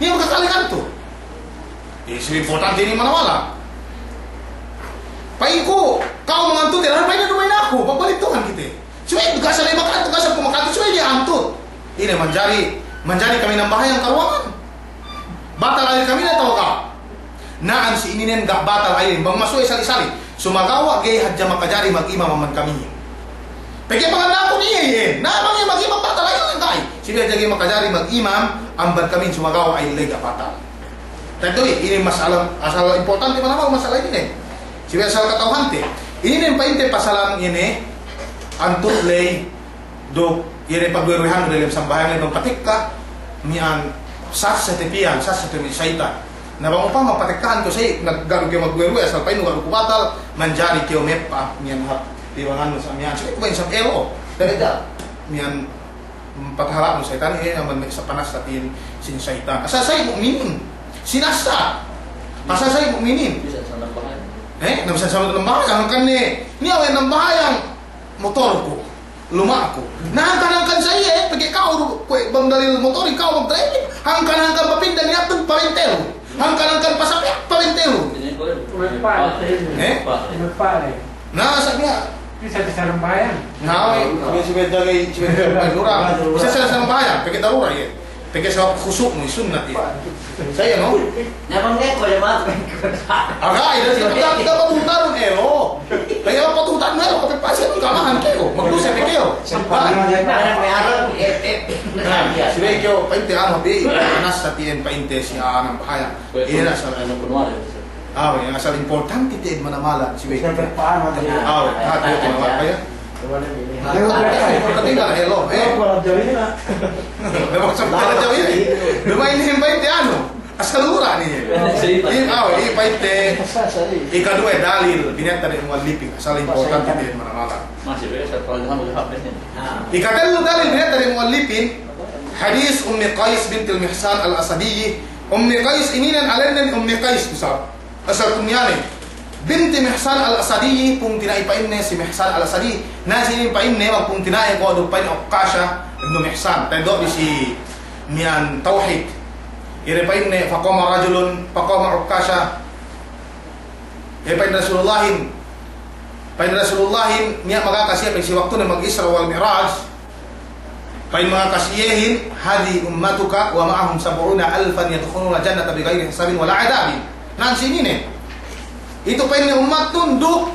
Niya' makakale ngantut. Eh, subey importante inin manawala. Pa'inku, ka'u mangantut, eh, lalu pa'in duma'in aku, pagbalik Tuhan kite. Subey, ga' sa' ley maka'antut, ga' sa' ku maka'antut, subey niya' antut. Ine manjari, manjari kami nambahayang karuwangan. Batal ayil kami ne atawa ga'? Na'an si ininen ga' batal ayil, bang masuwe sali-sali. Sumagawa' ga'i hadja makajari magimam amban kami. Pegge' panganda'akun iye, iye. Na bang iye magimam batal ayil ne ga'i. Subey hadja ga'i makajari magimam amban kami sumagawa' ayil ley ga' batal. Taddo'i, inin mas'ala, asal importante manamal mas'ala inin ne. Subey asal kata'uhante. Inin pa'inte pasalan ine, antut ley, duk, iye ne pagduwe-duwehannu delem sambahayang ley bang patekka, miya'an sassa te piyan, sassa te me' sa'itan. Na bang upama patekkahan kew sa'i, na ga' du kew magduwe-duwe, asal pa'innu ga' du ku batal, manjari kew meppa', miya'an hap, tiwangannu sa' miya'an, sa'i ku ba'in sa' elo, daraja, miya'an, Patahala'nu sa'itan, eh, amban me' sapanassa tin sin sa'itan. Asal sa'i mu'minin. Sinassa. Asal sa'i mu'minin. Bisan sa' nambahayang. Eh, na bisan sa' nambahayang. Hangkan ne, niya' we' nambahayang motorku, luma'ku. Na hangkan, hangkan sa'i, eh, Ka'u du, kuwe' bang dalil motorin ka'u magdrive, hangkan-hangkan papinda niya' tu pabentehun. Hangkan-hangkan pasapiya' pabentehun. Eh? Na, sa' niya'. Bisa, bisa sambahayang. Na, we'. Bisa, bisa sambahayang. Pegge' darura, iye. Pegge' sabab khusu' mu, sunnat, iye. Sa' iye, no? Aga, iye, si patuhutan, patuhutan, eh, oh. Kaya patuhutan, eh, oh, kapit pasi, kamahan kew, magduse pe kew. Na, subey kew, pa'inte anu, bi, panas sa tiyen, pa'inte si a'a nambahayang. Iye na asal, ah, iye asal importante tiyen manamalan, subey kew. Ah, hati-hati, manamalan, ya. Importante nga, hello, eh. Duma'in ne pa'inte anu. Asal lura' ne. Iye, awe', iye pa'inte. Ikaduwe dalil, binetta de mu'allipin, asal importante tiyen manamalan. Ikatellu dalil, binetta de mu'allipin, hadis Ummi Qais bintil Mihsan al-Asadiyyi. Ummi Qais ininen, ēnnen Ummi Qais, misal. Asal kunyanen. Binti Mihsan al-Asadiyyi, pungtina'i pa'inne si Mihsan al-Asadiyyi. Na si inin pa'inne, magpungtina'i kuwe' du pa'in Ukkasha ibnu Mihsan. Ta'eddo' bi si miya'an tawhid. Iye pa'inne, faqama rajulun, faqama Ukkasha. Iye pa'in Rasulullahin. Pa'in Rasulullahin, niya' magaka siye pa'in si waktune mag-Isra wal Mi'raj. Pa'in magaka siyehin, hadhihi ummatuka wa ma'ahum sab'una alfan yadkhulunal jannata bighairi hisabin wala adhabin. Nan si ininen. Itu pa'inne ummatnun duk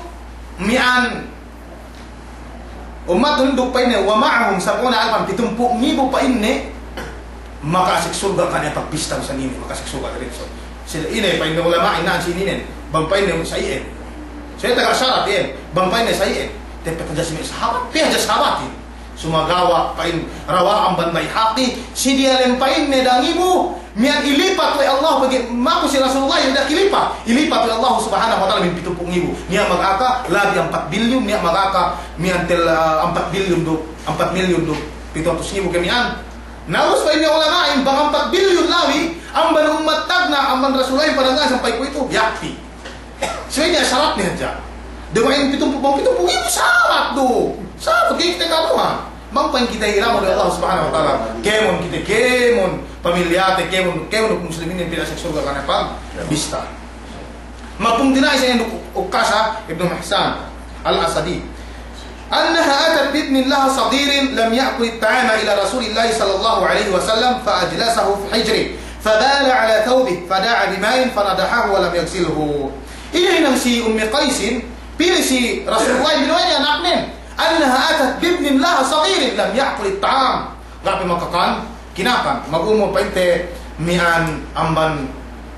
miya'an. Ummatnun duk pa'inne, wa ma'ahum sab'una alfan, pitumpū' ngibu pa'inne, maka'asek surga' kaniya' pagbista misan inin, maka'asek surga' diretso. Sila ine pa'inne ulama'in nan si ininen, bang pa'inne sa iyan. Sa iyan taga sarat iyan, bang pa'inne sa iyan. Teppet hadja si me' sahabat, pe hadja sahabatin. Sumagawa' pa'in rawa' amban Baihaqi, si diyalem pa'inne dangibu, miya'an ilipat we' Allah pegge' maku si Rasulullah iyan, ilipat. Ilipat we' Allah Subhanahu wa Ta'ala miya'an pitumpū' ngibu. Niya' magaka, labi ampat bilyun, niya' magaka, miya'an tel, ah, ampat bilyun duk, ampat milyun duk pitu hatus ngibu ke miya'an. Na ubus pa'in me' ulama'in, bang ampat bilyun labi, amban ummat tagna', amban Rasulullah iyan padangan sampay kuwe'itu, yakfi. Subey niya' saratne hadja. Duma'in pitumpū', bang pitumpū' ngibu sarat du. Sarat du, ga'i kite kanuhan. Bang pa'in kite ilamud we' Allah Subhanahu wa Ta'ala. Kēmon kite, kēmon pamilyate, kēmon, kēmon muslimin pina'asek surga' kaniya' pagbista. Magpungtina'i sa iyan duk Ukkasha ibnu Mihsan al-Asadi. أنها أتت بابن لها صغير لم يأكل الطعام إلى رسول الله صلى الله عليه وسلم فأجلسه في حجره فبال على ثوبه فدعا بماء فنضحه ولم يغسله. Ine hinang si Ummi Qaisin, pī si Rasulullah binuwe' ne anaknen. أنها أتت بابن لها صغير لم يأكل الطعام. Ga' pe makakan kinakan, magumul pa'inte miya'an amban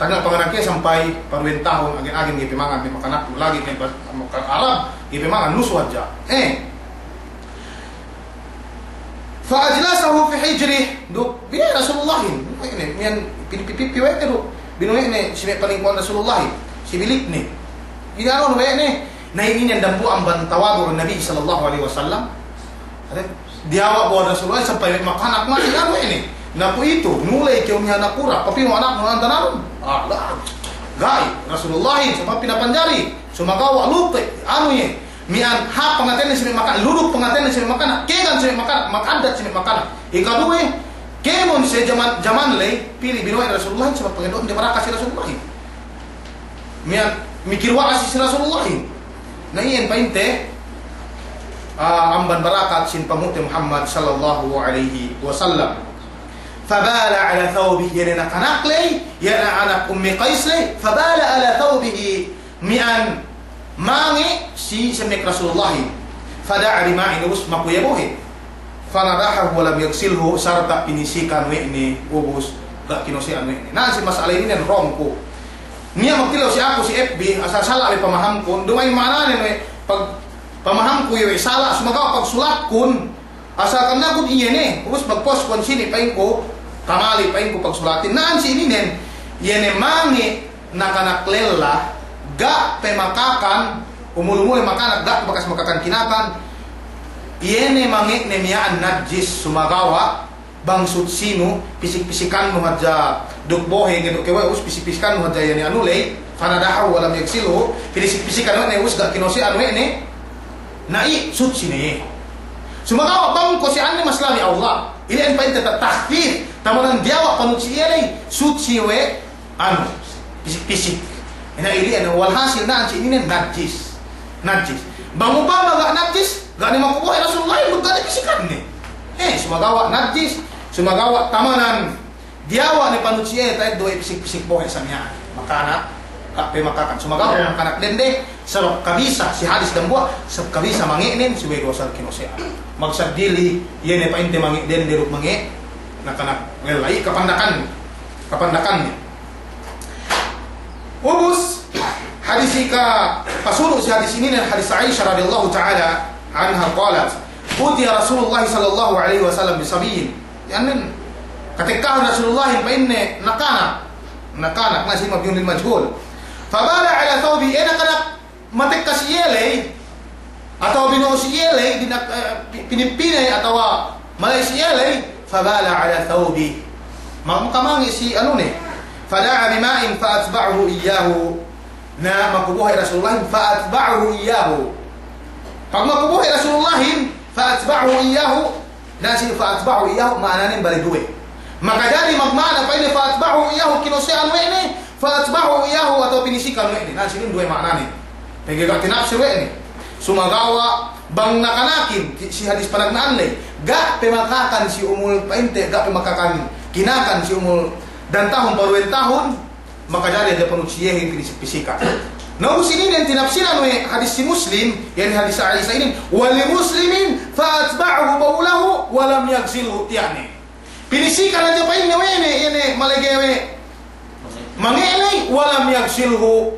tagna' panganak iye sampay paruwen tahun, agen-agen ga'i pe mangan me' makanak, lagi' me' ba-, makanak Arab, ga'i pe mangan, lusu hadja. Eh. Fa ajlasahu fi hijrih, duk binuwe' Rasulullahin, binuwe' ne, miya'an pi-, pi-, pi-, pinuwe' ne duk, binuwe' ne si me' palingkuhan Rasulullahin, si bilikne. Ine anu we' ne, na inin dambuwa' amban tawadu' Nabi sallallahu alaihi wasallam. Diyawa' bu Rasulullah sampay me' makanak masi anu inin. Na kuwe'itu, nuley kew me' anak kura, papinu anaknu antananun? Ah, la. Ga'i, Rasulullahin, sampay pinapanjari, sumagawa' lupe, anu iye, miya'an hāp pangatene si me' makanak, luduk pangatene si me' makanak, kēgan si me' makanak, maka'addat si me' makanak. Ikaduwe, kēmon si jaman, jaman ley, pī binuwe' Rasulullahin, sampay pangado'an de baraka si Rasulullahin. Miya'an mikil wa'as si Rasulullahin. Na iyan pa'inte, ah, amban barakat sin panghu'te Muhammad sallallahu alaihi wasallam. Fabala ala thawbihi, iye ne nakanak ley, iye ne anak Ummi Qais ley, fabala ala thawbihi, miya'an mange' si semmek Rasulullahin. Fada'a bima'in, ubus maku iye bohe'. Fanadahahu wa lam yaghsilhu, sarta' pinisikan we' ne, ubus ga' kinose'an we' ne. Na, si mas'ala inin wrong ku. Niya' magtilew si aku si F B, asal sala' we' pamahamkun, duma'in ma'ananen we' pag-, pamahamku iye we' sala', sumagawa' pagsulatkun, asal kannakun iye ne, ubus magpost kun sini pa'inku, kamali pa'inku pagsulatin. Na, si ininen, iye ne mange' nakanak lella, ga' pe makakan, umul-umul makanak, ga' bakas makakan kinakan, iye ne mange' ne miya'an najis, sumagawa' bang sutsinu, pisik-pisikannu hadja duk bohe' ngeddo' kew we', ubus pisik-pisikannu hadja iye ne anu ley, fanadahahu wa lam yaghsilhu, pinisik-pisikan we' ne, ubus ga' kinose'an we' ne, na iye sutsi ne iye. Sumagawa' bang kose'anne mas labi awla. Ili'en pa'inte ta-, takhfif, tamanan diyawa' panuhut si iye ley, sutsi we' anu, pisik-pisik. Ina ili'en, walhasil na'an si ininen najis. Najis. Bang upama ga' najis, ga' ne maku bohe' Rasulullahin, duk ga' ne pisikanne. Eh, sumagawa' najis, sumagawa' tamanan diyawa' ne panuhut si iye, ta'eddo' we' pisik-pisik bohe' sa miya'an. Makanak, ga' pe makakan. Sumagawa' makanak dende, sabab kabisa, si hadis dambuwa', sabab kabisa mange'nen, subey duwe sal kinose'an. Magsaddili, iye ne pa'inte mange' dende duk mange' nakanak lella. Iye kapandakan, kapandakanne. Ubus, hadis ika pasunu' si hadis ininen, hadis Aisyah radiyallahu ta'ala anha qalat, utiya Rasulullah sallallahu alaihi wasallam bisabiyyin. Iyan nen, katekkahan Rasulullahin pa'inne nakanak. Nakanak, na si mabniyun lil majhul. Fabala ala thawbi, eh, nakanak matekka si iye ley, atawa bino'o si iye ley, dinak-, eh, pi-, pinipine atawa mala'i si iye ley, fabala ala thawbi. Ma-, makamangi' si anune. Fada'a bima'in fa atba'ahu iyyahu. Na maku bohe' Rasulullahin fa atba'ahu iyyahu. Pag maku bohe' Rasulullahin fa atba'ahu iyyahu, na si fa atba'ahu iyyahu ma'ananen bale duwe. Makajari magma'ana pa'inne fa atba'ahu iyyahu kinose'an we' ne, fa atba'ahu iyyahu atawa pinisikan we' ne. Na si inin duwe ma'ananen. Pegge' ga' tinapsir we' ne. Sumagawa' bang nakanakin, si hadis panagna'an ley, ga' pe makakan si umul pa'inte, ga' pe makakan kinakan si umul dan tahun, paruwen tahun, makajari hadja panuhut si iyehin pinisik-pisikan. Na ubus ininen tinapsiran we' hadis si Muslim, iyan hadis Aisyah inin, wa li Muslimin fa atba'ahu bawlahu wa lam yaghsilhu, tiya' ne. Pinisikan hadja pa'inne we' ne, iye ne malege we' mange' ley, wa lam yaghsilhu,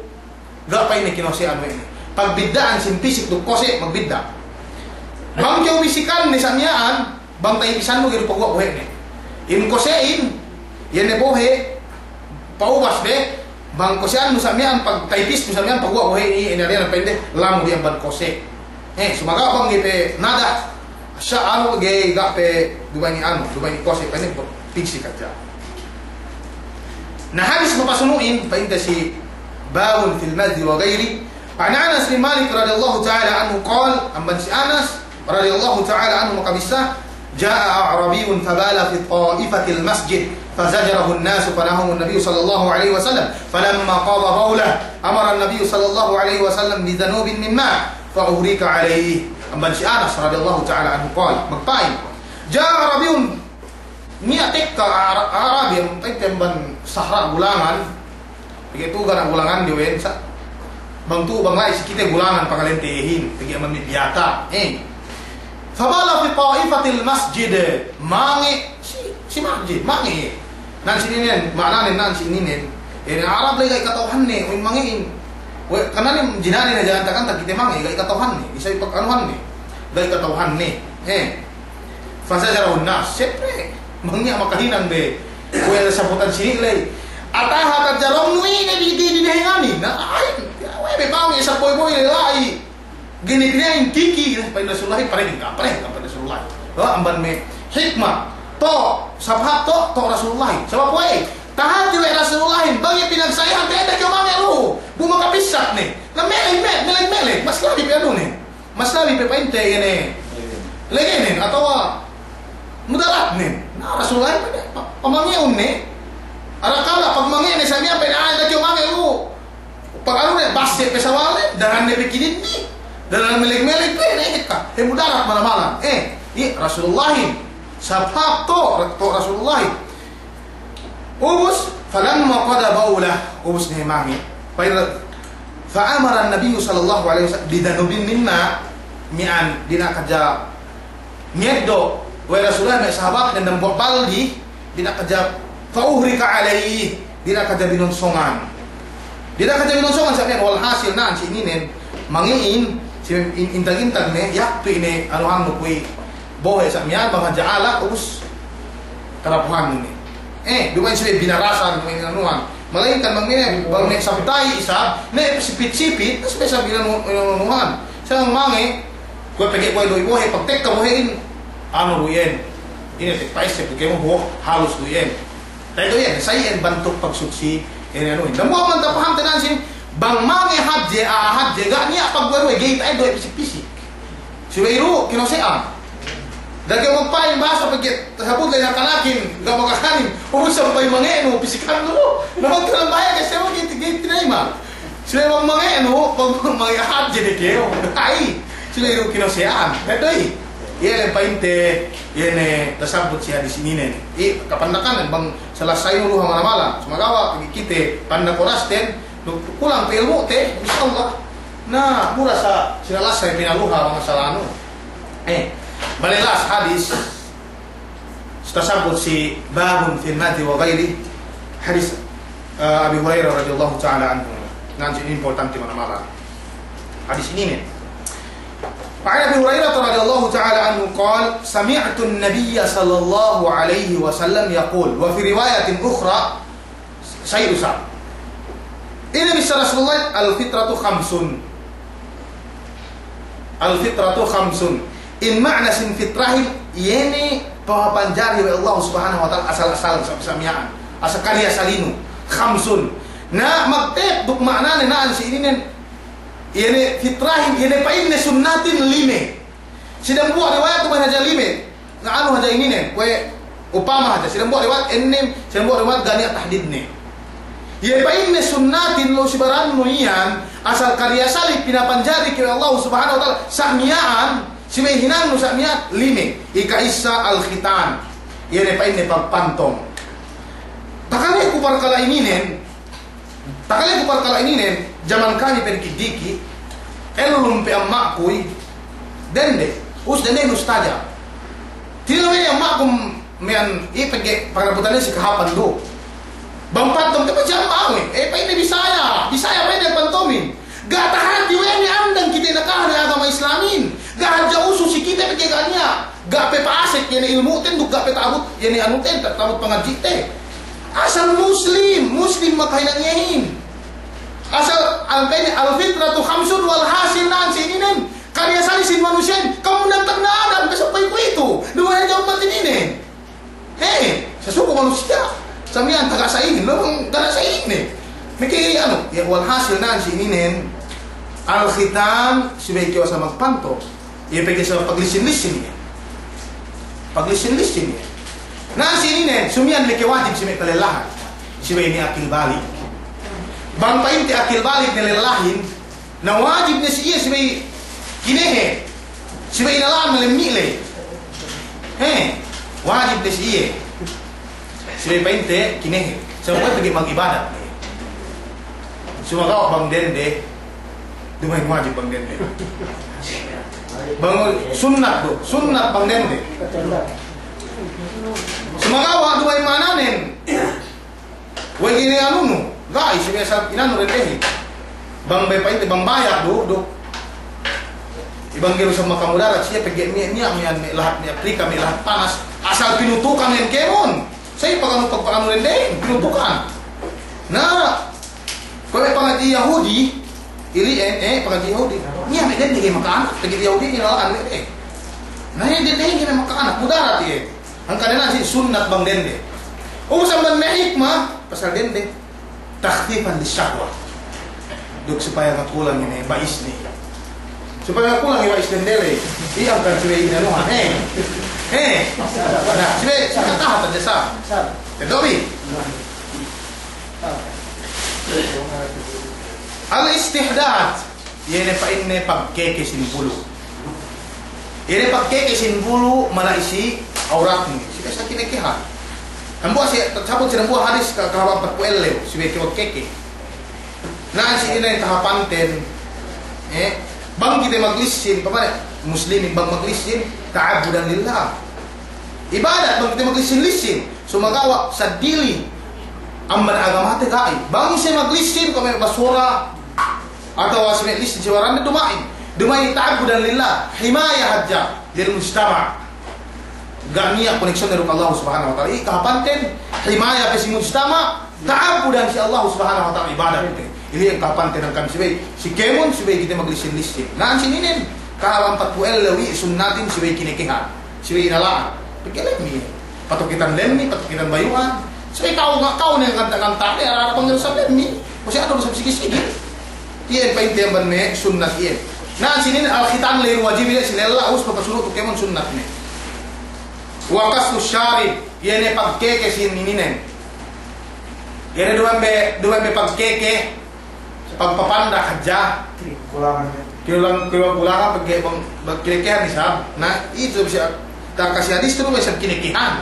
ga' pa'inne kinose'an we' ne. Pagbidda'an sin pisik duk kose' magbidda'. Bang kew pisikanne sa miya'an, bang ta'ipisannu ga'i du paguwa' bohe'ne. In kose'in, iye ne bohe', pa'ubas be, bang kose'annu sa miya'an, pag ta'ipisnu sa miya'an, paguwa' bohe'in, iye ne, iye ne pa'inde, lamud iye amban kose'. Eh, sumagawa' bang ga'i pe nada, sa anu ga'i, ga' pe duma'in anu, duma'in kose', pa'inde pigsik hadja. Na hadis mapasunu'in, pa'inte si babun fil madhi wa ghairi. An Anas bin Malik radiyallahu ta'ala anhu qal, amban si Anas radiyallahu ta'ala anhu makabissā, ja'a a'rabiyyun fabala fi ta'ifatil masjid, fazajarahu an-nasu fanahahu an-nabiyyu sallallahu alaihi wasallam, falamma qada bawlahu, amara an-nabiyyu sallallahu alaihi wasallam bi dhanubin min ma', fa uhrika alaihi. Amban si Anas radiyallahu ta'ala anhu qal, magpa'in, ja'a a'rabiyyun, niya' tekka Ara-, Arabi, iyan tekka amban sahara' gulangan, pegge' tu'u ga' niya' gulangan diwe'en sa. Bang tu'u bang la'i si kite gulangan pangalente iyehin, pegge' amban me' biyata', eh. Fabala fi ta'ifatil masjid, mange' si, si masjid, mange'. Na'an si ininen, ma'ananen na'an si ininen. Iye ne Arab la'i ga'i kata'uhanne, we' mange'in. We', karna ne jinari ne ja'an takanta kite mange', ga'i kata'uhanne, isab pag-anuhanne, ga'i kata'uhanne, eh. Fazajarahu an-nas, siyempre, bang niya' makahinang be, kuwe' sabutan sini' ley. Ataha tajarong nu ine di, di, di dehenganin. Na, ay, ya, we' be bang isab boy-boy ley la'i. Gini-gini in tiki, pa'in Rasulullah, pareng ka, pareng ka, pa'in Rasulullah. Oh, amban me' hikma, to', sabab to', to' Rasulullah. Sabab we', tahati we' Rasulullah, bang iye pinagsa'ihan, te'ed kew mange' lu'u, bu makapissak ne. Na mele', me-, mele', mele', mas labi pe anu ne. Mas labi pe pa'inte iye ne legenen atawa mudaratnen. Na Rasulullah pa'in, pa-, pamange'un ne. Arakala' pagmange'ne sa miya'an pa'in, "Ay, da'a kew mange' lu'u." Pag anu ne, basse' pe sawale, daran ne pe kinitni. Daran meleg-meleg pe ne, eka. He mudarat mala-mala. Eh, iye Rasulullahin. Sabab to', to' Rasulullahin. Ubus, falamma qada bawlahu, ubus ne mange'. Fa ira-, fa amara an-nabiyyu sallallahu alaihi wasallam bidhanubin min ma', miya'an, dina'ak hadja ngeddo' we' Rasulullah me' sahabatnen dambuwa' baldi, dina'ak hadja, fa uhrika alaihi, dina'ak hadja binonsongan. Dina'ak hadja binonsongan sa' miya'an, walhasil na'an si ininen, mange'in, si in-, intag-intag ne, yakpi ne, anuhannu kuwe' bohe' sa' miya'an, bang hadja alak, ubus, karapuhan inin. Eh, duma'in subey binarasan, duma'in inanuhan. Malayingkan bang ne, bang ne sabtay isab, ne sipit-sipit, na subey isab inanu-, inanuhan. Sa' bang mange', kuwe' pegge' kuwe' du ibohe', pagtekka bohe'in, anu du iyan. Ine tekka pa'esseb du kēmon, halus du iyan. Ta'eddo' iyan, sa' iyan bantuk pagsuchi, ine anu. Dambuwa' amban tapahamte na'an sin, bang mange' hadje, a'a hadje, ga' niya' pagduwe-duwe, ga'i ta'eddo' iyan pisik-pisik. Subey du kinose'an. Da'a kew magpa'in bahasa pegge' tasabut ley nakanakin, ga' makakanin. Ubus sampay mange'nu, pisikannu. Na magkanambahayang ke siye, ga'i, ga'i tinayima'. Siye bang mange'nu, bang mange'nu hadje ne kew. Ga'i. Siye du kinose'an. Betul i. Iye ley pa'inte, iye ne tasabut si hadis ininen. I, kapandakan bang salasaynu luha manamal. Sumagawa' pegge' kite pandak orasten, kulang pe ilmu'te, insya Allah. Na, mura sa sinalasay pinaluha bang salanu. Eh, bale' las hadis, tasabut si babun fil madhi wa ghairihi, hadis, eh, Abi Hurairah radiyallahu ta'ala anhu. Nan si importante manamal hadis ininen. وعن أبي هريرة رضي الله تعالى عنه قال: سمعت النبي صلى الله عليه وسلم يقول، وفي رواية أخرى، Sa'i du sa. Ine bissā Rasulullah, "Al-fitratu khamsun." Al-fitratu khamsun. In ma'na sin fitrahin, iye ne pamapanjari we' Allah Subhanahu wa Ta'ala asal-asal sa-, sa miya'an. Asal kariya salinu. Khamsun. Na magtep duk ma'nane na'an si ininen. Iye ne fitrahin, iye ne pa'inne sunnatin lime. Si dambuwa' riwayat duma'in hadja lime. Na anu hadja ininen, kuwe' upama hadja. Si dambuwa' riwayat ennem, si dambuwa' riwayat ga' niya' tahdidne. Iye pa'inne sunnatin lu si barannu iyan, asal kariya sali pinapanjari kew we' Allah Subhanahu wa Ta'ala, sa' miya'an, si me' hinangnu sa' miya'an, lime. Ika'issa al-khitan. Iye ne pa'inne pagpantom. Takaleku parkala' ininen, Takaleku parkala' ininen, jaman kami pe diki'-diki', ellum pe amma'kuy, dende, us dende ustaja. Tiya' we' amma'ku miya'an i pegge' pagnabutanne si kahāpan du. Bang pantom te pegge' amma'ku, eh, pa'inne Bisaya, Bisaya pa'inne pantomin. Ga' tahati we' ne andang kite nakahan agama Islamin. Ga' hadja usu si kite pegge' ga' niya'. Ga' pe pa'asek iye ne ilmu'ten, duk ga' pe ta'abut iye ne anuten, ta-, ta'abut pangadji'te. Asal Muslim, Muslim makahinang iyehin. Asal, al-, pa'inne, al-fitratu khamsun, walhasil na'an si ininen, kariya sali sin manusiya'in, kamu nantag na Adam, pe sampay kuwe'itu, duma'in hadja ummat ininen. He, sasuku manusiya', sa miya'an taga sa'ingin, lu bang ga' sa'ingin ne. Meke, anu, iye, walhasil na'an si ininen, al-khitan, subey kew asal magpantom. Iye pegge' sabab paglissin-lissin iye. Paglissin-lissin iye. Na si ininen, sumiyan meke wajib si me' kalellahan. Subey ne akil balig. Bang pa'inte akil balig ne lellahin, na wajib ne si iye subey kinehe. Subey inala'an malemmi' ley. He, wajib ne si iye. Subey pa'inte kinehe. Sabab pegge' magibadat. Sumagawa' bang dende, duma'in wajib bang dende. Bang sunnat du, sunnat bang dende. Sumagawa' duma'in ma'ananen. We'ey ine anunu, ga'i si biya' sa inanu dendehin. Bang be pa'inte, bang bayak du, du. Iban ga'i du sa makamudarat siye pegge' niya', niya', niya', me' lahat, me' Afrika, me' lahat panas. Asal pinutukan iyan kēmon. Sa'i paganu, pag-, paganu dendehin, pinutukan. Na, kuwe' pangadji' Yahudi, ili'en, eh, pangadji' Yahudi. Niya' me' dende ga'i maka'anak, pegge' Yahudi inala'an me' dende. Na, iye dendehin ga'i maka'anak, mudarat iye. Hangkan ne na si sunnat bang dende. Ubus amban me' hikma, pasal dende. Takhfifan lishahwa. Duk supaya makulang ine, ba'isne. Supaya makulang ine ba'is dende ley. Iye kan subey ine nuhan. He. He. Na, subey, subey tahat hadja sa. Teddobi. Al-istihdad. Iye ne pa'inne pagkeke sin bulu'. Iye ne pagkeke sin bulu' mala'i si awratne. Si kasa kinekehan. Dambuwa' si, sabut si dambuwa' hadis ka, kahaba' ampatpū' ellew, subey kew magkeke. Na si ine kahāpanten, eh, bang kite maglissin, pamane, muslimin bang maglissin, ta'abbudan lillah. Ibadat bang kite maglissin-lissin. Sumagawa' seddili amban agamate ga'i. Bang siye maglissin, kuwe' me' basura, atawa si me' lissin si warande duma'in. Duma'in ta'abbudan lillah, himaya hadja lil mujtama'. Ga' niya' koneksiyonne duk Allah Subhanahu wa Ta'ala. Iye kahāpanten, himaya pe si mujtama', ta'abbudan si Allah Subhanahu wa Ta'ala ibadat pe. Iye kahāpanten hangkan subey, si kēmon subey kite maglissin-lissin. Na si ininen, kahaba' ampatpū' ellew iye sunnatin subey kinekehan. Subey inala'an. Pegge' lemmi'. Patukitan lemmi', patukitan bayu'an. Subey ka'u, ka'u ne kanta-kanta, ne ara-ara bang ne sa lemmi'. Masi adu sa sigi-sigi. Iye pa'inte amban me' sunnat iye. Na si inin al-khitan ley wajib iye si lella, ubus papasunu' tu kēmon sunnat ne. Wa qassu syarib, iye ne pagkeke sin ininen. Iye ne duma'in be, duma'in be pagkeke, pagpapandak hadja. Kulangan. Kinulang, kinulang kulangan pegge' bang, bang kinekehan isab. Na, itu bisa, takasi hadis tu bisa kinekehan.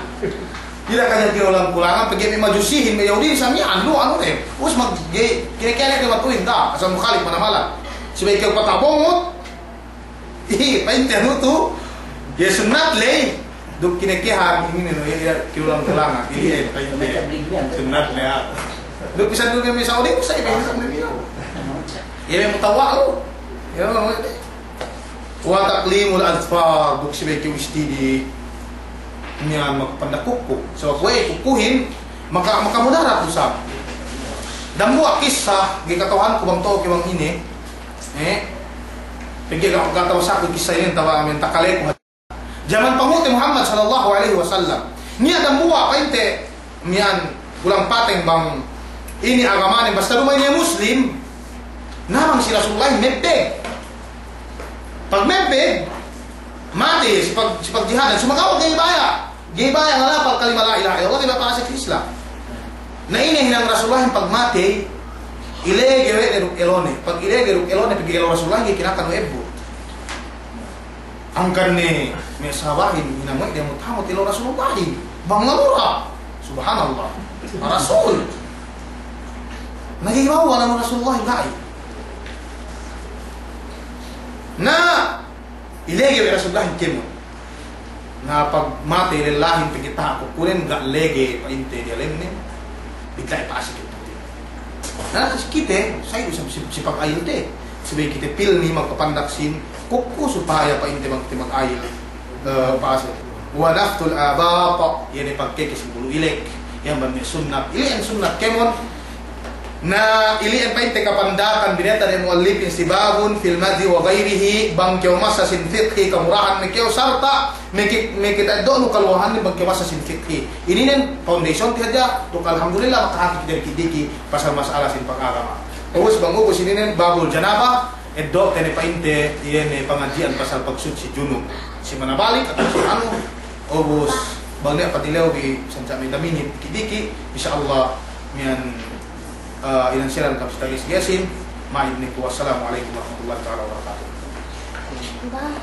Tidak kaya kinulang kulangan pegge' me' Majusihin, me' Yahudihin isab niya' anu, anu ne. Us mag-, ge-, kinekehan ne matuhin ta, asal mukhalif mana malam. Subey kew patabongot, Iye, pa'inte anu tu, iye sunnat ley, duk kinekehan, inin ne, iye, iye, kinulang-kulangan, iye, pa'inte, sunnat ley, ah. Duk bisan du me' Saudi, usay, iye, bisan du me' iye. Iye, me' mutawwa' lu. Iye, lu, iye. Wa taqlimul azfar, duk subey kew istidi, niya' magpandak kuku. Sabab we' kukuhin, maka, maka mudarat du isab. Dambuwa' kissa, ga'i kata'uhanku bang to'o ke bang ine, Eh, pegge' ga', ga' tawasaku kissa inin, tawa' amin takaleku. Jaman panghu'te Muhammad sallallahu alaihi wasallam. Niya' dambuwa' pa'inte miya'an kulang pateng bang inin agamanen, basta duma'in iye Muslim. Na bang si Rasulullah mebbeg. Pagmebbeg, matey si pag-, si pagjihadan, sumagawa' ga'i baya'. Ga'i baya' ngalapal kalima la ilaha illallah, ga'i baya' pa'asek Islam. Na ine hinang Rasulullahin pagmatey, ilege we' ne duk elone. Pag ilege duk elone, pegge' elo Rasulullahin ga'i kinakan we' ebbu. Angkan ne me' sahabahin hinang we' de mut-, mut elo Rasulullahin. Bang lamura. Subhanallah. Rasul. Na ga'i baya' anu Rasulullahin la'i. Na ilege we' Rasulullahin kēmon. Na pagmatey lellahin pegge' taha' kukunen ga' lege pa'inte diyalemnen, bidla'i pa'asek kite. Na si kite, sa'i du si, si, si pag'ayilte. Subey kite pilmi magpapandak sin kuku supaya pa'inte bang kite mag'ayil, eh, pa'asek. Wa natful ibat, iye ne pagkeke sin bulu ilek. Iye amban me' sunnat. Iye ne sunnat kēmon. Na ili'en pa'inte kapandakan bineta' ne mu'allipin si babun fil madhi wa ghairihi, bang kew masa sin fiqhi kamurahan me' kew sarta' me' ki-, me' kite eddo'nu kaluwahanin bang kew masa sin fiqhi. Ininen foundation te hadja, duk alhamdulillah makahati kite diki'-diki' pasal mas'ala sin pagagama. Ubus bang ubus ininen babul janabah, eddo'te ne pa'inte iye ne pangadji'an pasal pagsutsi junub. Si manabalik atawa si anu, ubus bang niya' patilew bi sanca' me' daminit diki'-diki', insya Allah miya'an Eh, inansiran kam si tages-gesin, ma'id ne ku. Wassalamu alaikum warahmatullahi ta'ala wabarakatuh. Ba.